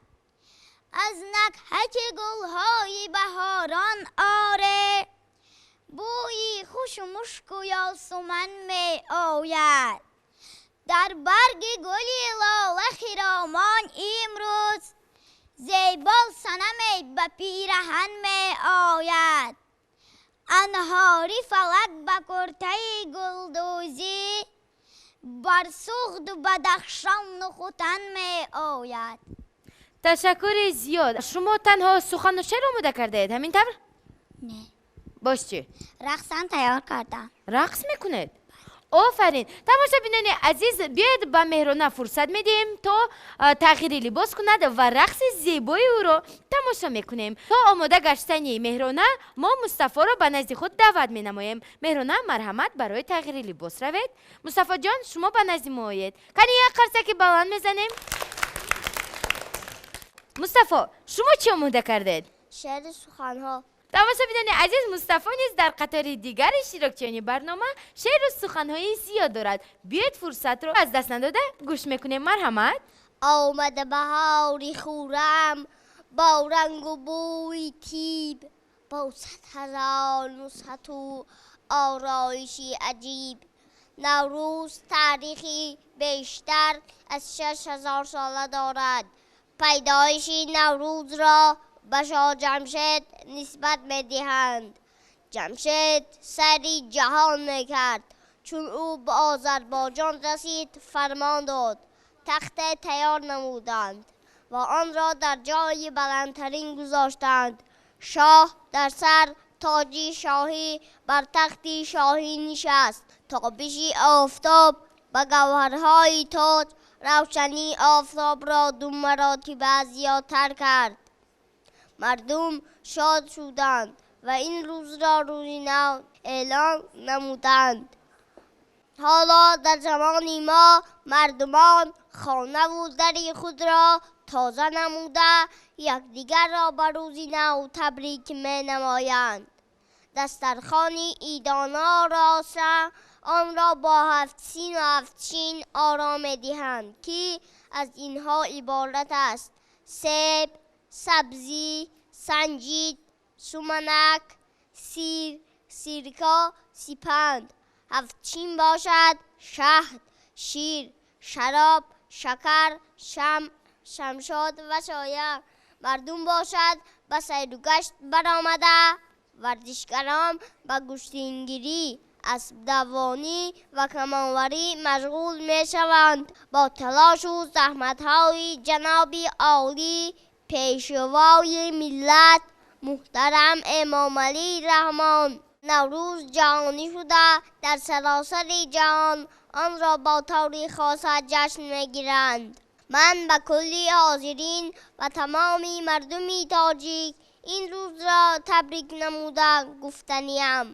Аз накҳати гулҳои баҳорон, оре, бӯи хушу мушку ёсуман меояд. Дар барги гули лола хиромон имрӯз зебо санаме ба пираҳан меояд. Анҳори фалак ба куртаи гулдӯзӣ бар Суғду Бадахшону Хутан меояд. Ташаккури зиёд. Шумо танҳо сухану шеър омода кардаед, ҳамин тавр? Не. Боз чӣ? Рақсам тайёр кардам. Рақс мекунед? Офарин! Тамошобинони азиз, биёед ба Меҳрона фурсат медиҳем, то тағйири либос кунад ва рақси зебои ӯро тамошо мекунем. То омода гаштани Меҳрона мо Мустафоро ба назди худ даъват менамоем. Меҳрона, марҳамат, барои тағйири либос равед. Мустафоҷон, шумо ба назди мо оед. Кани, як қарсаки баланд мезанем. Мустафо, шумо чӣ омода кардед? Шеъри суханҳо. Тамошобинони азиз, Мустафо низ дар қатори дигар иштирокчиёни барнома шеъру суханҳои зиёд дорад. Биёед, фурсатро аз даст надода гӯш мекунем. Марҳамат. Омада баҳори хуррам бо рангу бӯи тиб, бо 100 000 нузҳату ороиши аҷиб. Наврӯз таърихи бештар аз 6000 сола дорад. Пайдоиши Наврӯзро ба шоҳ Ҷамшед нисбат медиҳанд. Ҷамшед сайри ҷаҳон мекард. Чун ӯ ба Озарбойҷон расид, фармон дод, тахте тайёр намуданд ва онро дар ҷои баландтарин гузоштанд. Шоҳ дар сар тоҷи шоҳӣ бар тахти шоҳӣ нишаст. Тобиши офтоб ба гавҳарҳои тоҷ равшании офтобро ду маротиба зиёдтар кард. Мардум шод шуданд ва ин рӯзро рӯзи нав эълон намуданд. Ҳоло дар замони мо мардумон хонаву дари худро тоза намуда, якдигарро ба рӯзи нав табрик менамоянд. Дастархони идонаро онро бо ҳафт сину ҳафт чин оро медиҳанд, ки аз инҳо иборат аст: себ, сабзӣ, санҷид, суманак, сир, сирко, сипанд. Ҳафтчин бошад: шаҳд, шир, шароб, шакар, шамъ, шамшод ва соя. Мардум бошад, ба сайру гашт баромада, варзишгарон ба гӯштингирӣ, аспдавонӣ ва камонварӣ машғул мешаванд. Бо талошу заҳматҳои ҷаноби олӣ, Пешвои миллат муҳтарам Эмомалӣ Раҳмон, Наврӯз ҷаҳонӣ шуда, дар саросари ҷаҳон онро бо таври хоса ҷашн мегиранд. Ман ба кулли ҳозирин ва тамоми мардуми тоҷик ин рӯзро табрик намуда гуфтаниям: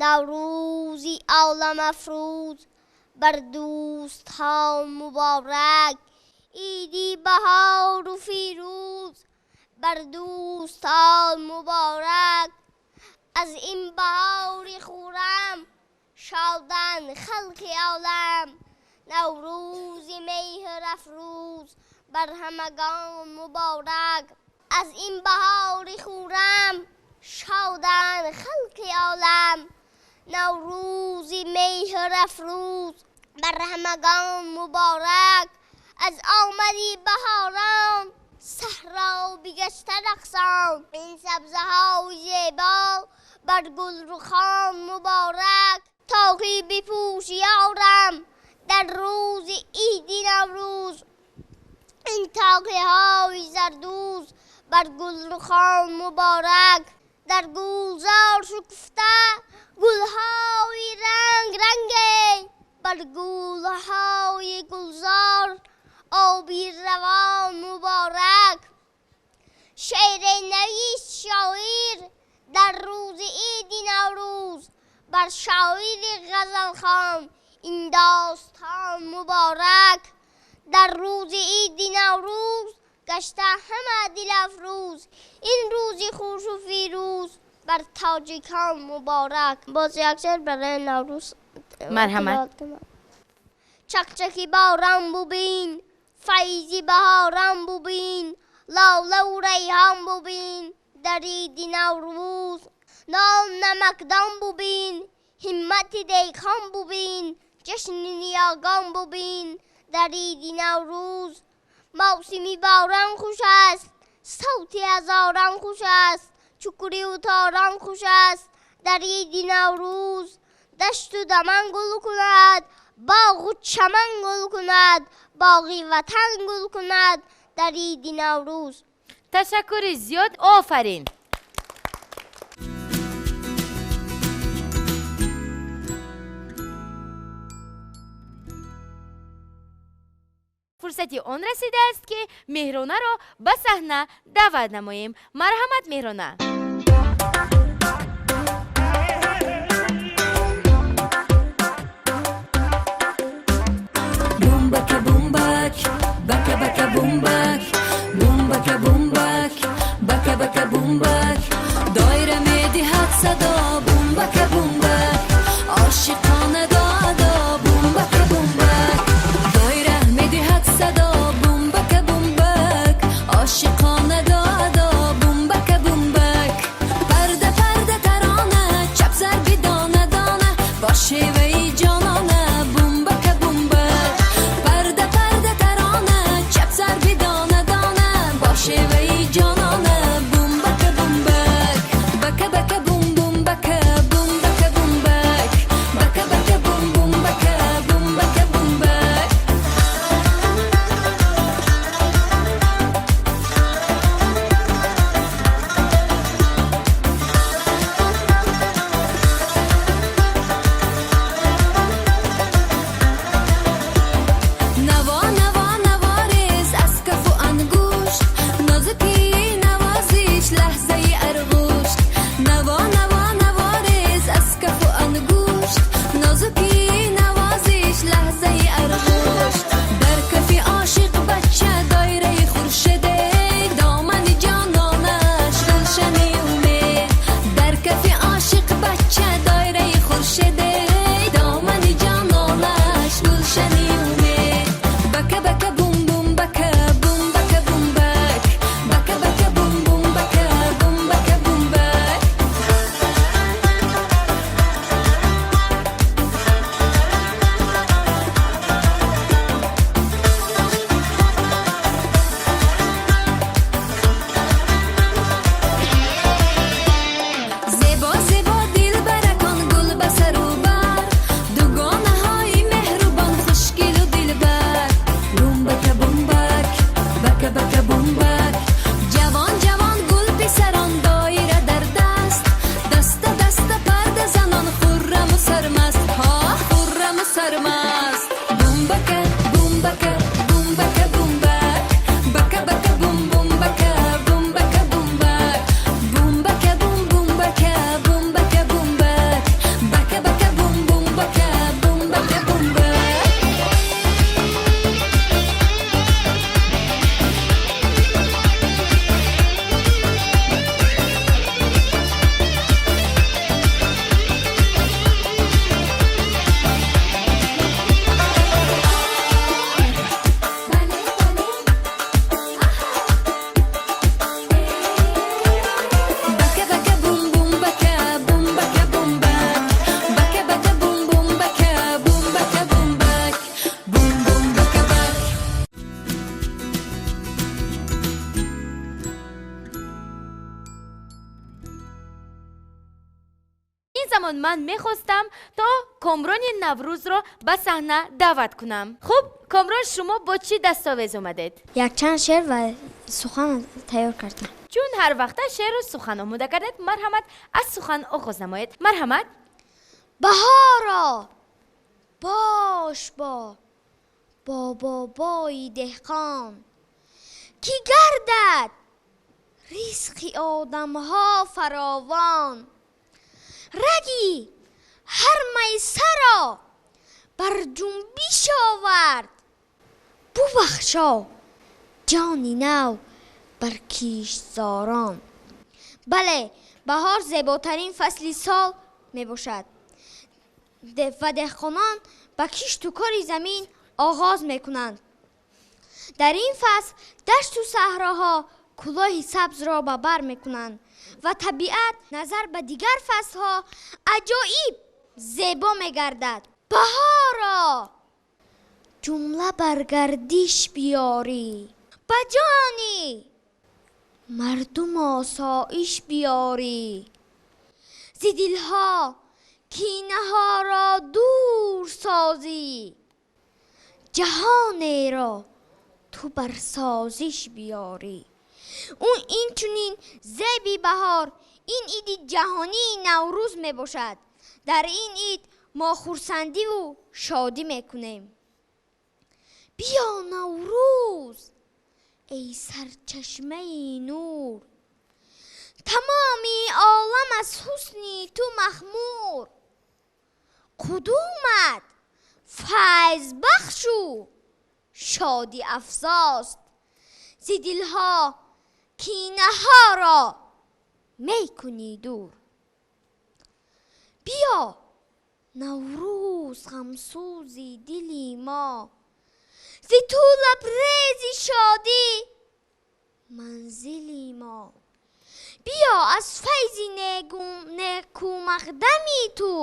Наврӯзи оламафрӯз бар дӯстҳо муборак, иди баҳору фирӯз бар дӯстон муборак. Аз ин баҳори хуррам шоданд халқи олам. Наврӯзи меҳрафрӯз бар ҳамагон муборак. Аз ин баҳори хуррам шоданд халқи олам. Наврӯзи меҳрафрӯз бар ҳамагон муборак. Аз омади баҳорон саҳро бигашта рақсон. Ин сабзаҳои зебо бар гулрухон муборак. Тоқӣ бипӯш ёрам дар рӯзи иди Наврӯз. Ин тоқиҳои зардӯз бар гулрухон муборак. Дар гулзор шукуфта гулҳои ранг-ранге. Бар гулҳои гулзор оби равон муборак. Шеъре навишт шоир дар рӯзи иди Наврӯз. Бар шоири ғазалхон ин достон муборак. Дар рӯзи иди Наврӯз гашта ҳама дилафрӯз. Ин рӯзи хушу фирӯз бар тоҷикон муборак. Боз як шеър барои Наврӯз. Марҳамат. Чакчаки борон бубин, файзи баҳорон бубин, лолаву райҳон бубин дар иди Наврӯз. Нон намакдон бубин, ҳиммати деҳқон бубин, ҷашни ниёгон бубин дар иди Наврӯз. Мавсими борон хуш аст, савти ҳазорон хуш аст, чукурию торон хуш аст дар иди Наврӯз. Дашту даман гул кунад, боғу чаман гул кунад, боғи ватан гул кунад дар иди Наврӯз. Ташаккури зиёд, офарин. Фурсати он расидааст, ки Меҳронаро ба саҳна даъват намоем. Марҳамат, Меҳрона. Бумбака бумбак, бака бака бумбак, бумбака бумбак, бака бака бумбак. Доира медиҳад садо, бумбака бумбак, ошиқона додо, бумбака бумбак. Доира медиҳад садо, бумбака бумбак, ошиқона додо, бумбака бумбак. Ман мехостам то Комрони Наврӯзро ба саҳна даъват кунам. Хуб, Комрон, шумо бо чӣ дастовез омадед? Якчанд шеър ва сухан тайёр кардам. Чун ҳар вақта шеъру сухан омода кардед, марҳамат, аз сухан оғоз намоед. Марҳамат. Баҳоро бош бо бобои деҳқон, ки гардад ризқи одамҳо фаровон. Раги ҳар майсаро бар ҷунбиш овард, бубахшо ҷони нав бар киштзорон. Бале, баҳор зеботарин фасли сол мебошад ва деҳқонон ба кишту кори замин оғоз мекунанд. Дар ин фасл дашту саҳроҳо кӯлоҳи сабзро ба бар мекунанд ва табиат назар ба дигар фаслҳо аҷоиб зебо мегардад. Баҳоро ҷумла бар гардиш биёрӣ, ба ҷони мардум осоиш биёрӣ. Зи дилҳо кинаҳоро дур созӣ, ҷаҳонеро ту бар созиш биёрӣ. Ӯ инчунин зеби баҳор ин иди ҷаҳонии Наврӯз мебошад. Дар ин ид мо хурсандиву шодӣ мекунем. Биё Наврӯз, эй сарчашмаи нур, тамоми олам аз ҳусни ту махмур. Қудумат файзбахшу шодӣ афзост, зи дилҳо кинаҳоро мекунӣ дур. Биё Наврӯз, ғамсӯзи дили мо, зи ту лабрези шодӣ манзили мо. Биё аз файзи некумақдами ту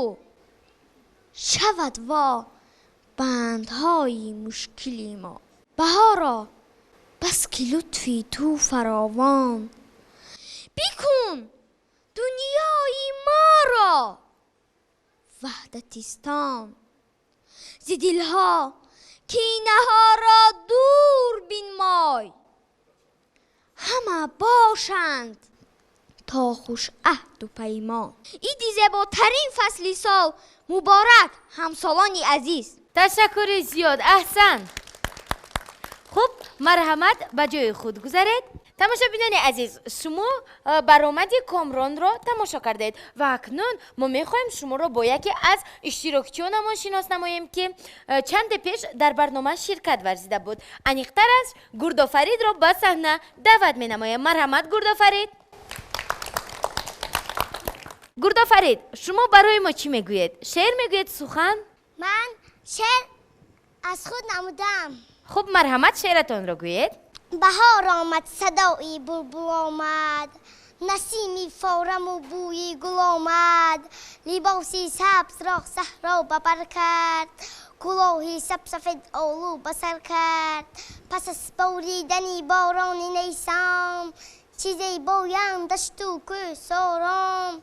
шавад во бандҳои мушкили мо. Баҳоро бас ки лутфи ту фаровон, бикун дунёи моро ваҳдатистон. Зи дилҳо кинаҳоро дур бинмой, ҳама бошанд то хушаҳду паймон. Иди зеботарин фасли сол муборак, ҳамсолони азиз. Ташаккури зиёд, аҳсан. Хуб, марҳамат, ба ҷои худ гузаред. Тамошобинони азиз, шумо баромади Комронро тамошо кардед ва акнун мо мехоҳем шуморо бо яке аз иштирокчиёнамон шинос намоем, ки чанде пеш дар барнома ширкат варзида буд. Аниқтараш, Гурдофаридро ба саҳна даъват менамоем. Марҳамат, Гурдофарид. Гурдофарид, шумо барои мо чӣ мегӯед? Шеър мегӯед, сухан? Ман шеър аз худ намудам. Хуб, марҳамат, шеъратонро гӯед. Баҳор омад, садои булбул омад, насими фораму бӯи гул омад. Либоси сабзро саҳро ба бар кард, кӯлоҳи сабсафед олу ба сар кард. Пас аз боридани борони нисон, чӣ зебоянд дашту кӯҳсорон.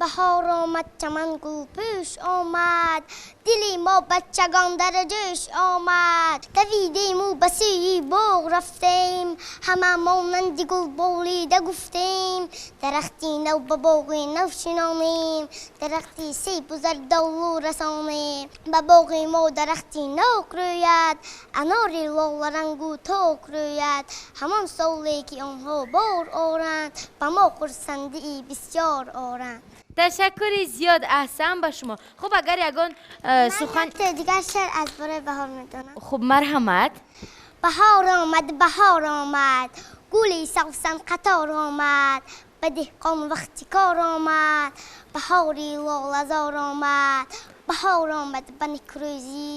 Баҳор омад, чаман гулпӯш омад, дили мо бачагон дар ҷӯш омад. Давидему ба сӯи боғ рафтем, ҳама монанди гул болида гуфтем. Дарахти нав ба боғи нав шинонем, дарахти себу зардолу расонем. Ба боғи мо дарахти нок рӯяд, анори лоларангу ток рӯяд. Ҳамон соле ки онҳо бор оранд, ба мо хурсандии бисёр оранд. Ташаккури зиёд, аҳсан ба шумо. Хуб, агар ягон сухан дигар шеър аз бораи баҳор медонам. Хуб, марҳамат. Баҳор омад, баҳор омад, гули савсан қатор омад, ба деҳқон вақти кор омад, баҳори лолазор омад. Баҳор омад ба некрӯзӣ,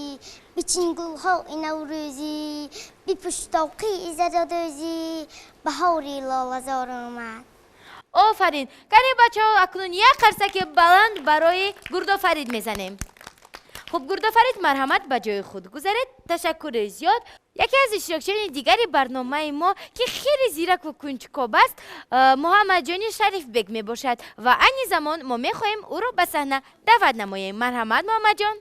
бичин гулҳои наврӯзӣ, бипӯш тоқии зардӯзӣ, баҳори лолазор омад. Офарин! Кани, бачаҳо, акнун як қарсаки баланд барои Гурдофарид мезанем. Хуб, Гурдофарид, марҳамат, ба ҷои худ гузаред. Ташаккури зиёд. Яке аз иштирокчиёни дигари барномаи мо, ки хеле зираку кунҷкоб аст, Муҳаммадҷони Шарифбек мебошад ва айни замон мо мехоҳем ӯро ба саҳна даъват намоем. Марҳамат, Муҳаммадҷон.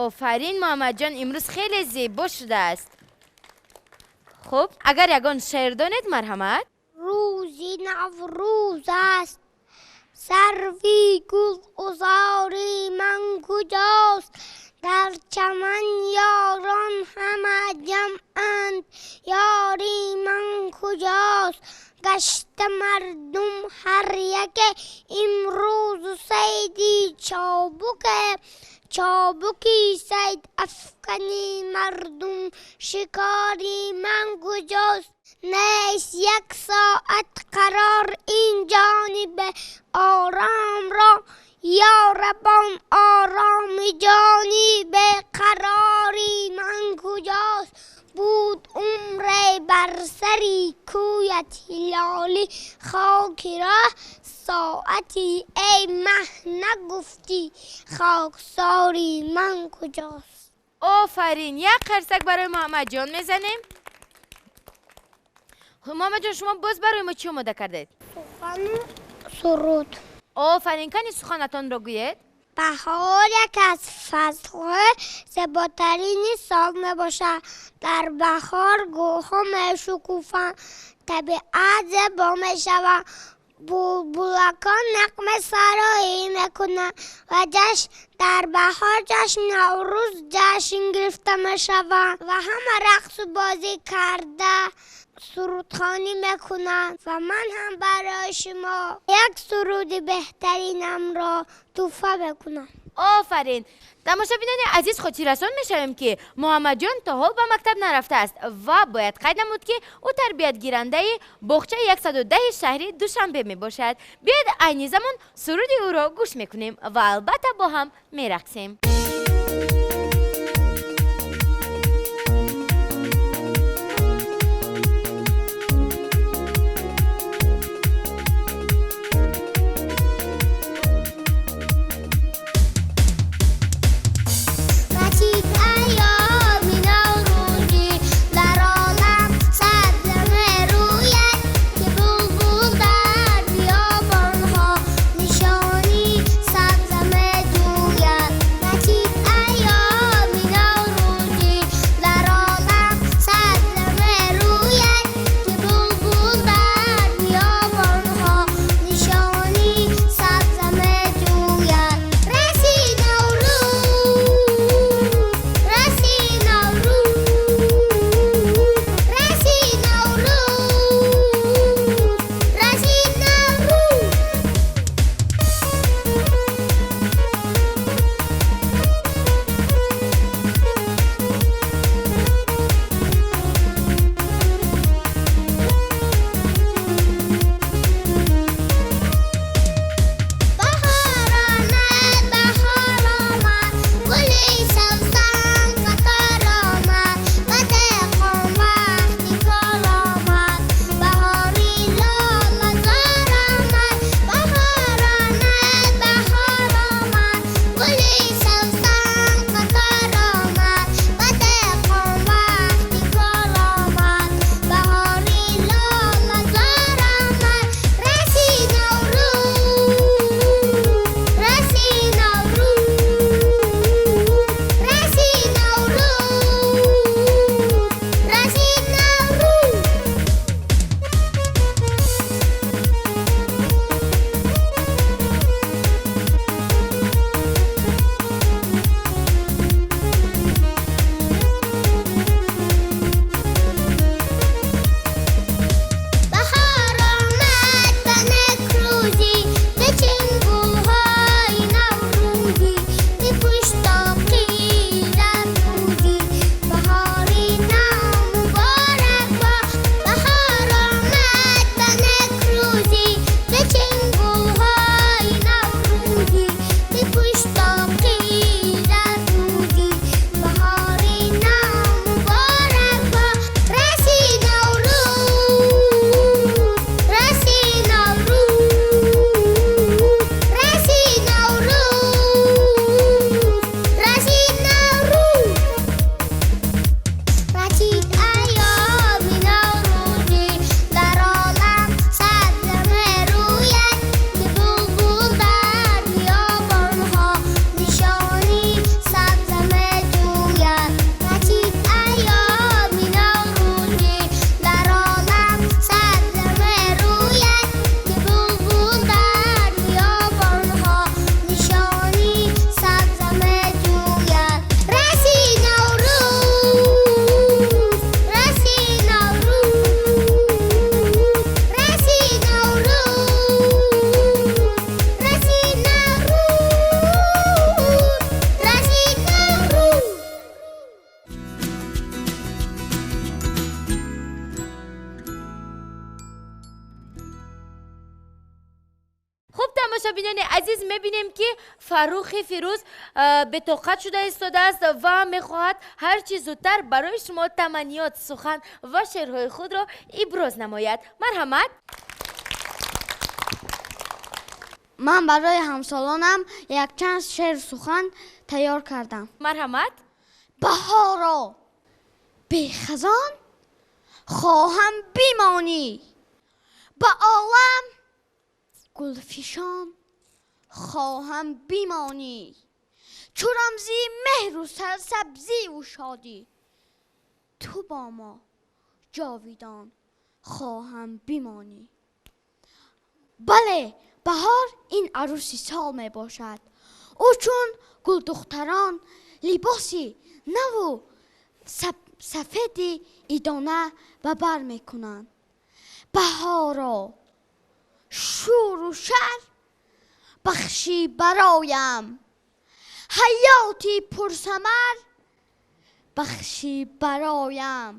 Офарин, Муҳаммадҷон, имрӯз хеле зебо шудааст. Хуб, агар ягон шеър донед, марҳамат. Рӯзи Наврӯз аст, сарви гулгузори ман куҷост? Дар чаман ёрон ҳама ҷамъанд, ёри ман куҷост? Гашта мардум ҳар яке имрӯзу сайди чобуке, чобуки сайд афкани мардум, шикори ман куҷост? Нест як соат қарор ин ҷониби оромро, ёрабон ороми ҷони беқарори ман куҷост? Буд умре бар сари кӯят ҳилоли хоки роҳ, соати эй маҳ нагуфтӣ хоксори ман куҷост? Офарин, як қарсак барои Муҳаммадҷон мезанем. Муҳаммадҷон, шумо боз барои мо чӣ омода кардед? Сухану суруд. Офарин, кани суханатонро гӯед. Баҳор яке аз фаслҳои зеботарини сол мебошад. Дар баҳор гулҳо мешукуфанд, табиат зебо мешавад, булбулакон нағмасароӣ мекунанд ва ҷашн дар баҳор ҷашни Наврӯз ҷашн гирифта мешавад ва ҳама рақсу бозӣ карда сурудхонӣ мекунанд ва ман ҳам барои шумо як суруди беҳтаринамро туҳфа мекунам. Офарин. Тамошобинони азиз, хотиррасон мешавем, ки Муҳаммадҷон то ҳол ба мактаб нарафтааст ва бояд қайд намуд, ки ӯ тарбиятгирандаи боғчаи 110 шаҳри Душанбе мебошад. Биёед, айни замон суруди ӯро гӯш мекунем ва албатта бо ҳам мерақсем. Расид айёми наврӯзӣ, дар олам сабза мерӯяд, ки булбул дар биёбонҳо нишони сабза меҷӯяд. Расид айёми Мебинем, ки Фаррухи Фирӯз бетоқат шуда истодааст ва мехоҳад ҳарчи зудтар барои шумо таманниёт, сухан ва шеърҳои худро иброз намояд. Марҳамат. Ман барои ҳамсолонам якчанд шеъру сухан тайёр кардам. Марҳамат. Баҳоро бехазон хоҳам бимонӣ, ба олам гулфишон хоҳам бимонӣ, чу рамзи меҳру сарсабзиву шодӣ, ту бо мо ҷовидон хоҳам бимонӣ. Бале, баҳор ин арӯси сол мебошад. Ӯ чун гулдухтарон либоси наву сафеди идона ба бар мекунанд. Баҳоро шӯру шар бахшӣ бароям, ҳаёти пурсамар бахшӣ бароям,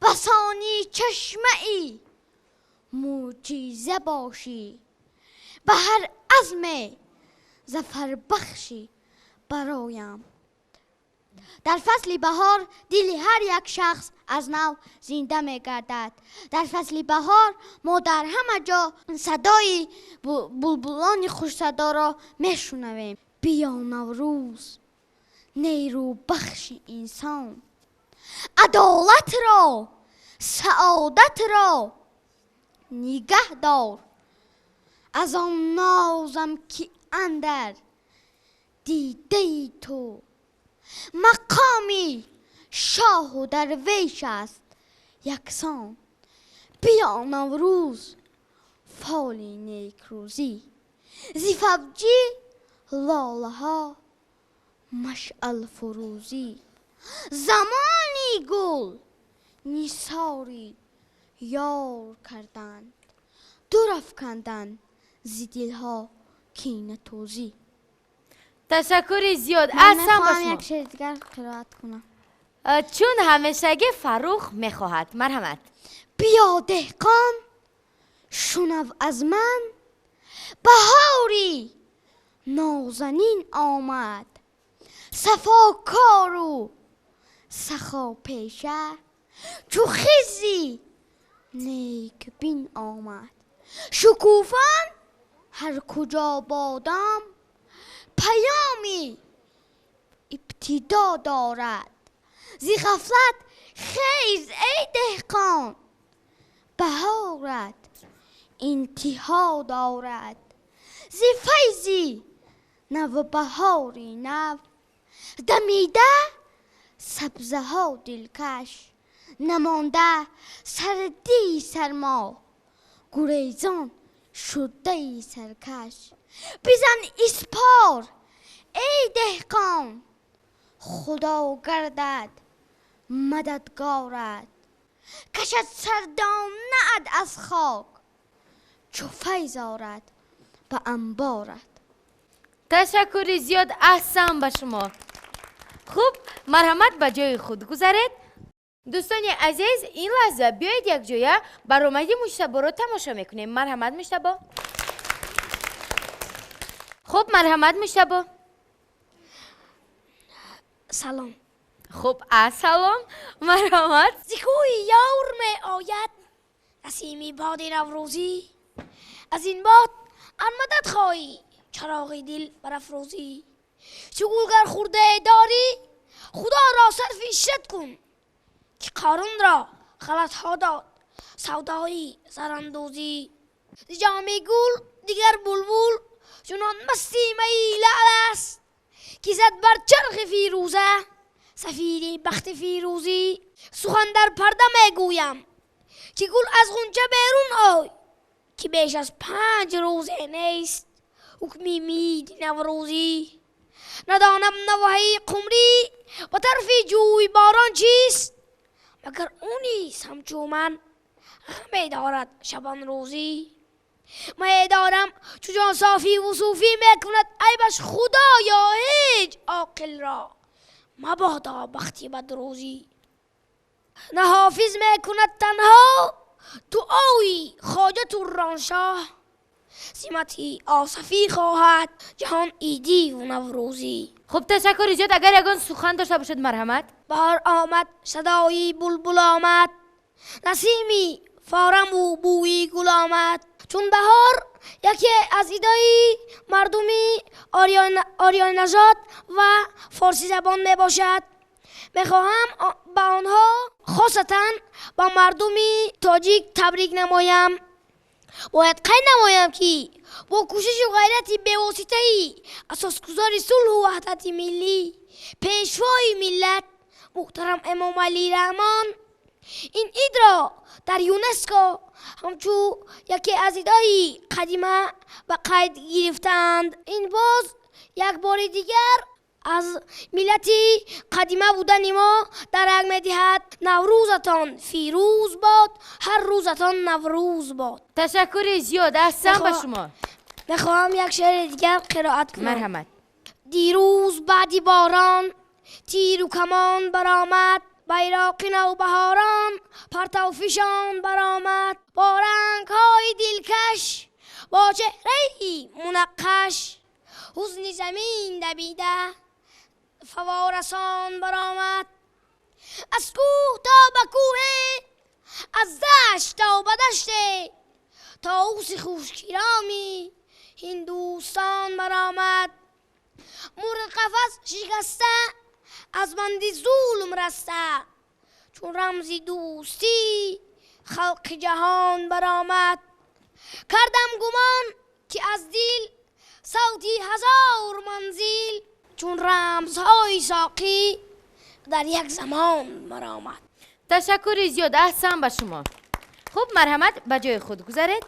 басони чашмаи мӯъҷиза бошӣ, ба ҳар азме зафарбахшӣ бароям. Дар фасли баҳор дили ҳар як шахс аз нав зинда мегардад. Дар фасли баҳор мо дар ҳама ҷо садои булбулони хушсадоро мешунавем. Биё Наврӯз, нерӯбахши инсон, адолатро, саодатро нигаҳ дор, аз он нозам ки андар дидаи ту мақоми шоҳу дарвеш аст яксон. Биё Наврӯз, фоли некрӯзӣ, зи фавҷи лолаҳо машъалфурӯзӣ, замони гул нисори ёр карданд, дур афканданд зи дилҳо кинатӯзӣ. Ташаккури зиёд, аҳсан ба шумо. Як шеъри дигар қироат кунам. Чун ҳамешагӣ Фаррух мехоҳад. Марҳамат. Биё деҳқон, шунав аз ман, баҳори нозанин омад, сафокору сахопеша чу хизи некбин омад, шукуфан ҳар куҷо бодом паёми ибтидо дорад, зи ғафлат хез эй деҳқон, баҳорат интиҳо дорад, зи файзи навбаҳори нав дамида сабзаҳо дилкаш, намонда сардии сармо гурезон шудаи саркаш. Бизан испор эй деҳқон, худо гардад мададгорат, кашад сардонаат аз хок, чу файз орад ба анборат. Ташаккури зиёд, аҳсан ба шумо. Хуб, марҳамат, ба ҷои худ гузаред. Дӯстони азиз, ин лаҳза биёед якҷоя баромади Муҷтаборо тамошо мекунем. Марҳамат, Муҷтабо. Хуб, марҳамат, Муҷтабо. Салом. Хуб, ассалом, марҳамат. Зи кӯи ёр меояд насими боди наврӯзӣ, аз ин бод ан мадад хоҳӣ, чароғи дил барафрӯзӣ. Чу гулгар хурде дорӣ, худоро сарфи ишрат кун, ки Қорунро ғалатҳо дод савдои зарандӯзӣ. Зи ҷоми гул дигар булбул чунон масти майи лаъл аст, ки зад бар чархи фирӯза сафири бахти фирӯзӣ. Сухан дар парда мегӯям, ки гул аз ғунча берун ой, ки беш аз 5 рӯзе нест ҳукми миди наврӯзӣ. Надонам навоҳии қумрӣ ба тарфи ҷӯйборон чист, магар ӯ низ ҳамчу ман ғаме дорад шабонрӯзӣ. Медорам чу ҷон софиву сӯфӣ мекунад айбаш худоё ҳеҷ оқилро мабодо бахти бадрӯзӣ. На ҳофиз мекунад танҳо дуои хоҷату роншоҳ, Симати осафӣ хоҳад ҷаҳон идиву наврӯзӣ. Хуб, ташаккури зиёд. Агар ягон сухан дошта бошед, марҳамат. Баҳор омад, садои булбул омад, насими фораму бӯи гул омад. Чун баҳор яке аз идои мардуми ориённажод ва форсизабон мебошад, мехоҳам ба онҳо, хосатан ба мардуми тоҷик, табрик намоям. Бояд қайд намоям, ки бо кӯшишу ғайрати бевоситаи асосгузори сулҳу ваҳдати миллӣ, пешвои миллат, муҳтарам Эмомалӣ Раҳмон, ин идро дар ЮНЕСКО ҳамчун яке аз идои қадима ба қайд гирифтаанд. Ин боз як бори дигар аз миллати қадима будани мо дарак медиҳад. Наврӯзатон фирӯз бод, ҳар рӯзатон Наврӯз бод. Ташаккури зиёд, аҳсан ба шумо. Мехоҳам як шеъри дигар қироат кунам. Марҳамат. Дирӯз баъди борон тиру камон баромад, байроқи навбаҳорон партавфишон баромад. Бо рангҳои дилкаш, бо чеҳраи мунаққаш, ҳусни замин давида фаворасон баромад. Аз кӯҳ то ба кӯҳе, аз дашт то ба даште, товуси хушкироми ҳиндустон баромад. Мурғи қафас шикаста, аз банди зулм раста, чун рамзи дӯстӣ халқи ҷаҳон баромад. Кардам гумон, ки аз дил савти ҳазор манзил, чун рамзҳои соқӣ дар як замон баромад. Ташаккури зиёд, аҳсан ба шумо. Хуб, марҳамат, ба ҷои худ гузаред.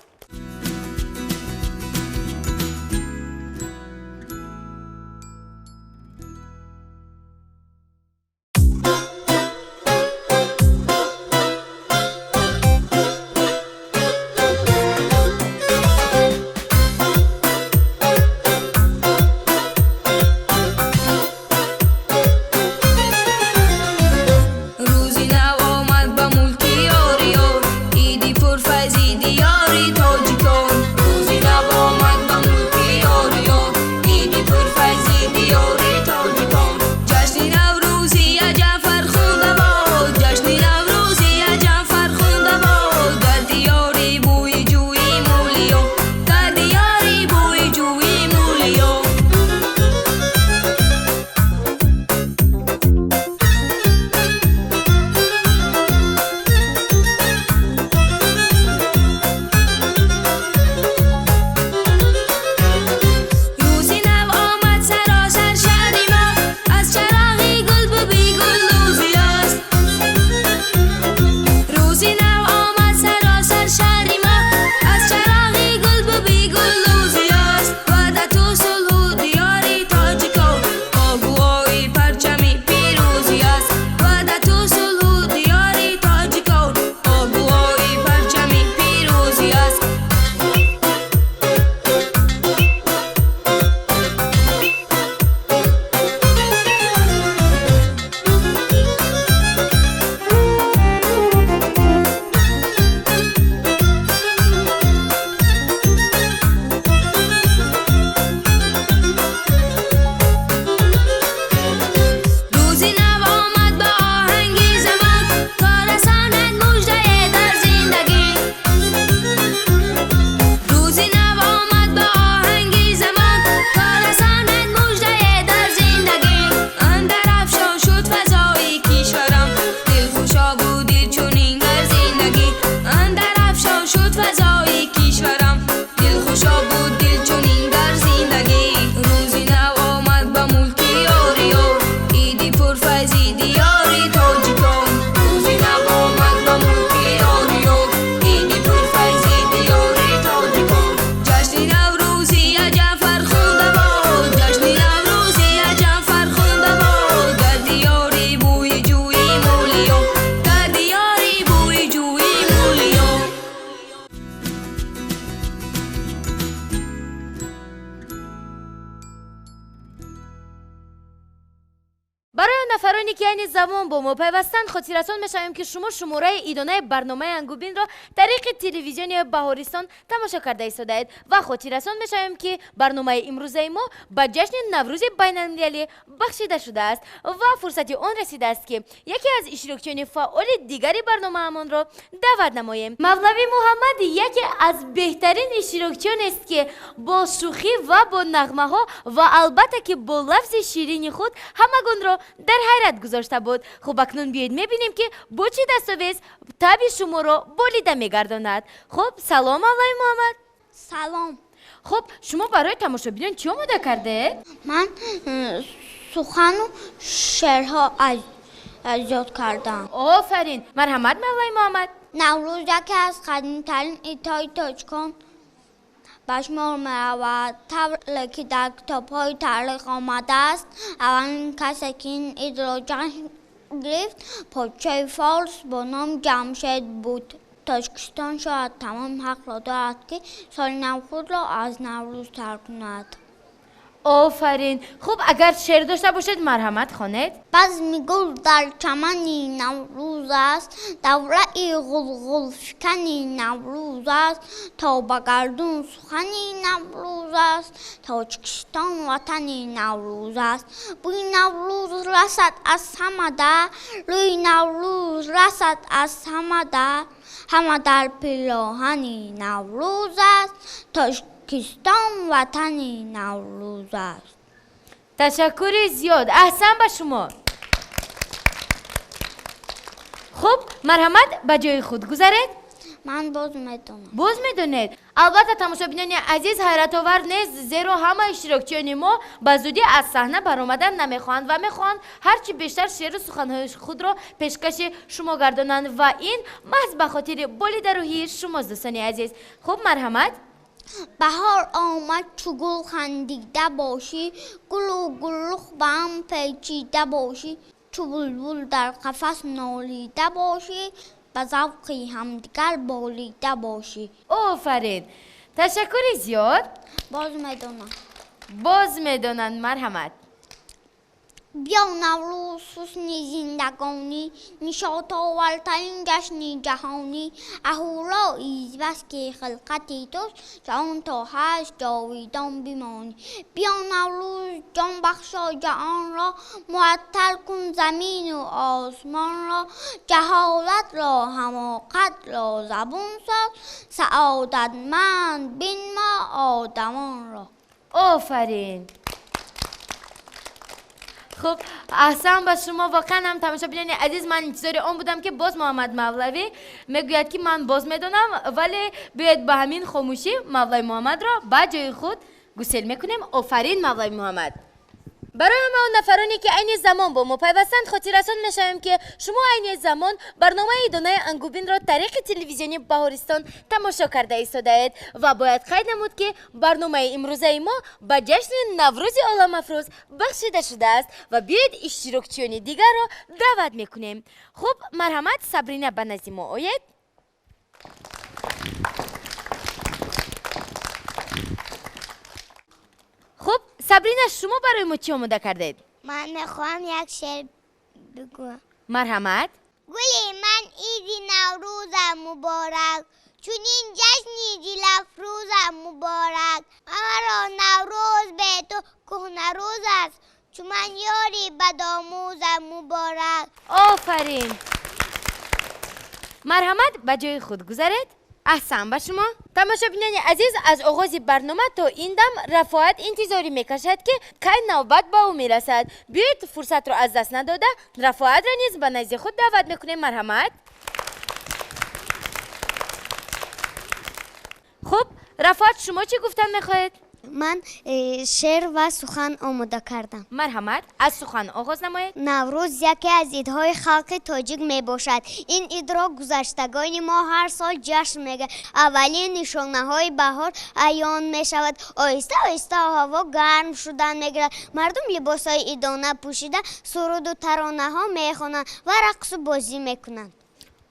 Рӯзи нав омад ба мулки ёриё, иди пурфайзи диёри. нафароне ки айни замон бо мо пайвастанд, хотиррасон мешавем, ки шумо шумораи идонаи барномаи Ангубинро тариқи телевизиони Баҳористон тамошо карда истодаед ва хотиррасон мешавем, ки барномаи имрӯзаи мо ба ҷашни Наврӯзи байналмилалӣ бахшида шудааст ва фурсати он расидааст, ки яке аз иштирокчиёни фаъоли дигари барномаамонро даъват намоем. Мавлавӣ Муҳаммад яке аз беҳтарин иштирокчионест, ки бо шӯхӣ ва бо нағмаҳо ва албатта ки бо лафзи ширини худ ҳамагонро дар ҳайрат гузошта буд. Хуб, акнун биёед мебинем, ки бо чӣ дастовез таби шуморо болида мегардонад. Хуб, салом, Мавлавӣ Муҳаммад. Салом. Хуб, шумо барои тамошобинон чӣ омода кардед? Ман сухану шеърҳо аз ёд кардам. Офарин, марҳамат, Мавлавӣ Муҳаммад. Наврӯз яке аз қадимтарин идҳои тоҷикон ба шумор меравад. Тавре ки дар китобҳои таърих омадааст, аввалин касе ки ин идро ҷашн гирифт, подшоҳи форс бо номи Ҷамшед буд. Тоҷикистон шояд тамом ҳақро дорад, ки соли нав худро аз Наврӯз сар кунад. Офарин. Хуб, агар шеър дошта бошед, марҳамат, хонед. Базми гул дар чамани Наврӯз аст, давраи ғулғулшикани Наврӯз аст, то ба гардун сухани Наврӯз аст, Тоҷикистон ватани Наврӯз аст. Бӯи Наврӯз расад аз ҳама дар, рӯи Наврӯз расад аз ҳама дар, ҳама дар пироҳани Наврӯз аст, Тоҷикистон ватани Наврӯз аст. Ташаккури зиёд, аҳсан ба шумо. Хуб, марҳамат, ба ҷои худ гузаред. Ман боз медонам. Боз медонед? Албатта, тамошобинони азиз, ҳайратовар нест, зеро ҳама иштирокчиёни мо ба зудӣ аз саҳна баромадан намехоҳанд ва мехоҳанд ҳарчи бештар шеъру суханҳои худро пешкаши шумо гардонанд ва ин маҳз ба хотири болидарӯҳии шумост, дӯстони азиз. Хуб, марҳамат. Баҳор омад, чу гул хандида бошӣ, гулу гулрух ба ҳам печида бошӣ, чу булбул дар қафас нолида бошӣ, ба завқи ҳамдигар болида бошӣ. Офарин, ташаккури зиёд. Боз медонам. Боз медонанд, марҳамат. Биё Наврӯз, ҳусни зиндагонӣ, нишотовартарин ҷашни ҷаҳонӣ, аҳурои бас ки хилқати туст, ҷаҳон то ҳаст ҷовидон бимонӣ. Биё Наврӯз, ҷон бахшо ҷаҳонро, муаттар кун замину осмонро, ҷаҳолатро, ҳамоқатро забун соз, саодатманд бинмо одамонро. Офарин. Хуб, аҳсан ба шумо. Воқеан ҳам, тамошобинони азиз, ман интизори он будам, ки боз Муҳаммад Мавлавӣ мегӯяд, ки ман боз медонам, вале биёед, ба ҳамин хомӯшӣ Мавлави Муҳаммадро ба ҷои худ гусел мекунем. Офарин, Мавлави Муҳаммад. Барои ҳама он нафароне, ки айни замон бо мо пайвастанд, хотиррасон мешавем, ки шумо айни замон барномаи идонаи Ангубинро тариқи телевизиони Баҳористон тамошо карда истодаед ва бояд қайд намуд, ки барномаи имрӯзаи мо ба ҷашни Наврӯзи оламафрӯз бахшида шудааст ва биёед, иштирокчиёни дигарро даъват мекунем. Хуб, марҳамат, Сабрина, ба назди мо оед. Хуб, Сабрина, шумо барои мо чӣ омода кардед? Ман мехоҳам як шеър бигӯям. Марҳамат. Гули ман, иди Наврӯза муборак, чунин ҷашни дилафрӯза муборак. Ҳамаро Наврӯз бе ту кӯҳнарӯз аст, чу ман ёри бадомӯза муборак. Офарин, марҳамат, ба ҷои худ гузаред. Аҳсан ба шумо. Тамошобинони азиз, аз оғози барнома то ин дам Рафоат интизорӣ мекашад, ки кай навбат ба ӯ мерасад. Биёед, фурсатро аз даст надода, Рафоатро низ ба назди худ даъват мекунем. Марҳамат. Хуб, Рафоат, шумо чӣ гуфтан мехоҳед? Ман шеър ва сухан омода кардам. Марҳамат, аз сухан оғоз намоед. Наврӯз яке аз идҳои халқи тоҷик мебошад. Ин идро гузаштагони мо ҳар сол ҷашн мегиранд. Аввалин нишонаҳои баҳор аён мешавад. Оҳиста оҳиста ҳаво гарм шудан мегирад. Мардум либосҳои идона пӯшида, суруду таронаҳо мехонанд ва рақсу бозӣ мекунанд.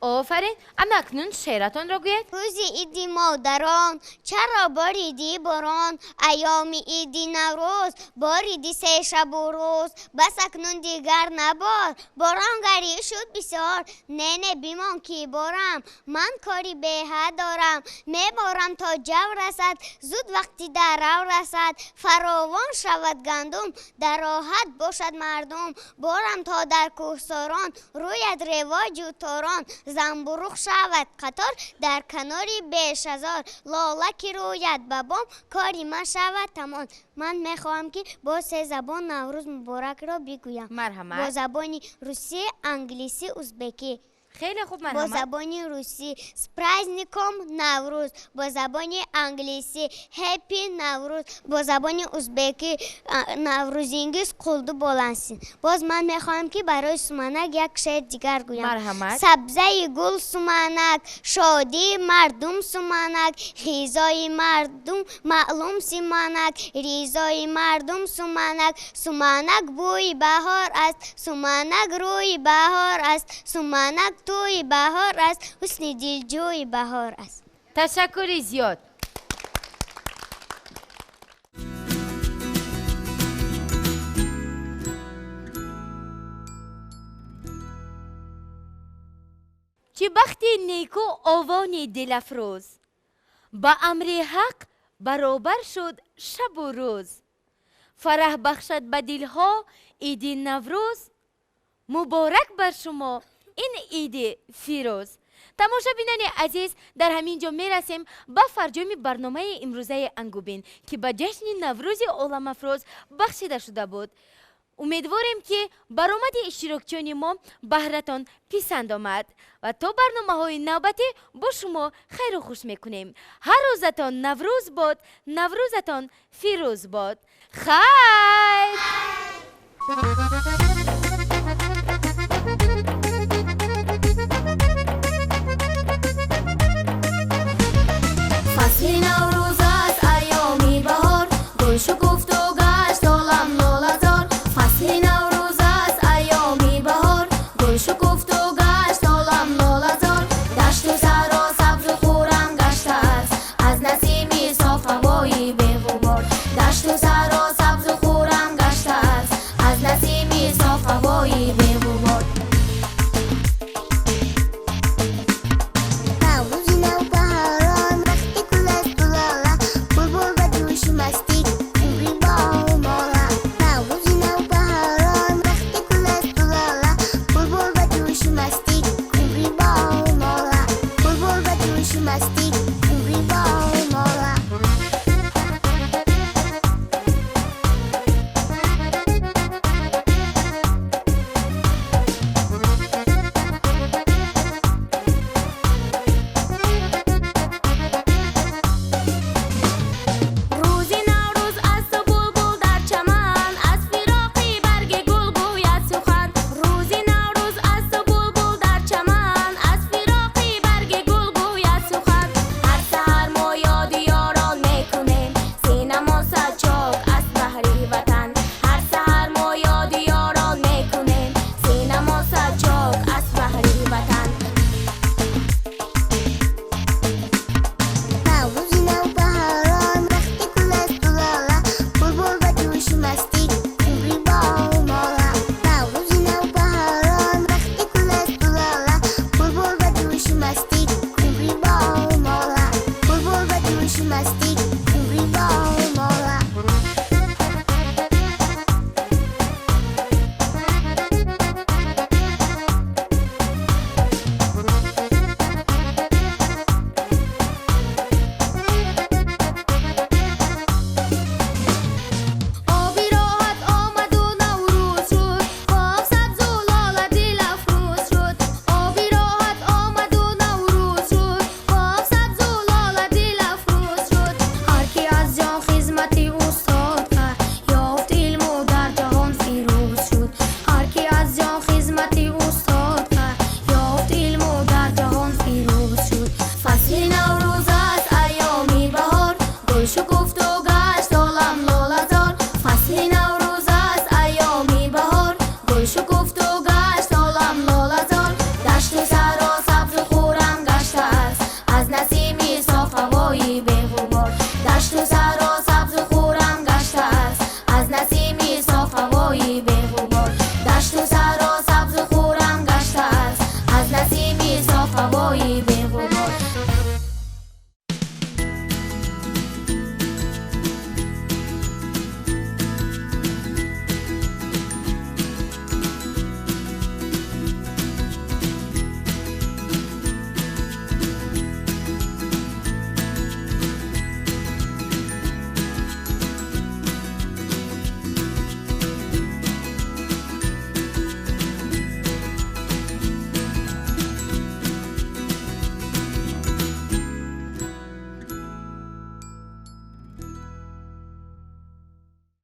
Офарин. Ана акнун шеъратонро гӯед. Рӯзи иди модарон чаро бориди борон? Айёми иди Наврӯз бориди се шабу рӯз. Бас акнун дигар набор, боронгарӣ шуд бисёр. Не, не, бимон ки борам, ман кори беҳад дорам. Меборам то ҷав расад, зуд вақти дарав расад. Фаровон шавад гандум, дар роҳат бошад мардум. Борам то дар кӯҳсорон рӯяд ревоҷу торон. Замбуруғ шавад қатор дар канори бешазор. Лола ки рӯяд ба бом, кори ман шавад тамом. Ман мехоҳам ки бо се забон Наврӯз муборакро бигӯям. Марҳамат. Бо забони русӣ, англисӣ, узбекӣ. Хеле хуб, Бо марҳамат. забони русӣ: с праздником Наврӯз. Бо забони англисӣ: Happy Наврӯз. Бо забони узбекӣ: Наврӯзингиз қулду болансин. Боз ман мехоҳам ки барои суманак як шеър дигар гӯям. Марҳамат. Сабзаи гул суманак, шодии мардум суманак, ғизои мардум маълум суманак, ризои мардум суманак. Суманак бӯи баҳор аст, суманак рӯи баҳор аст, суманак тӯи баҳор аст, ҳусни дилҷӯи баҳор аст. Ташаккури зиёд. Чӣ бахти неку овони дилафрӯз, ба амри ҳақ баробар шуд шабу рӯз. Фараҳ бахшад ба дилҳо иди Наврӯз. Муборак бар шумо ин иди фирӯз. Тамошобинони азиз, дар ҳамин ҷо мерасем ба фарҷоми барномаи имрӯзаи Ангубин, ки ба ҷашни Наврӯзи оламафрӯз бахшида шуда буд. Умедворем, ки баромади иштирокчиёни мо баҳратон писанд омад ва то барномаҳои навбатӣ бо шумо хайру хуш мекунем. Ҳар рӯзатон Наврӯз бод, Наврӯзатон фирӯз бод. Хайр!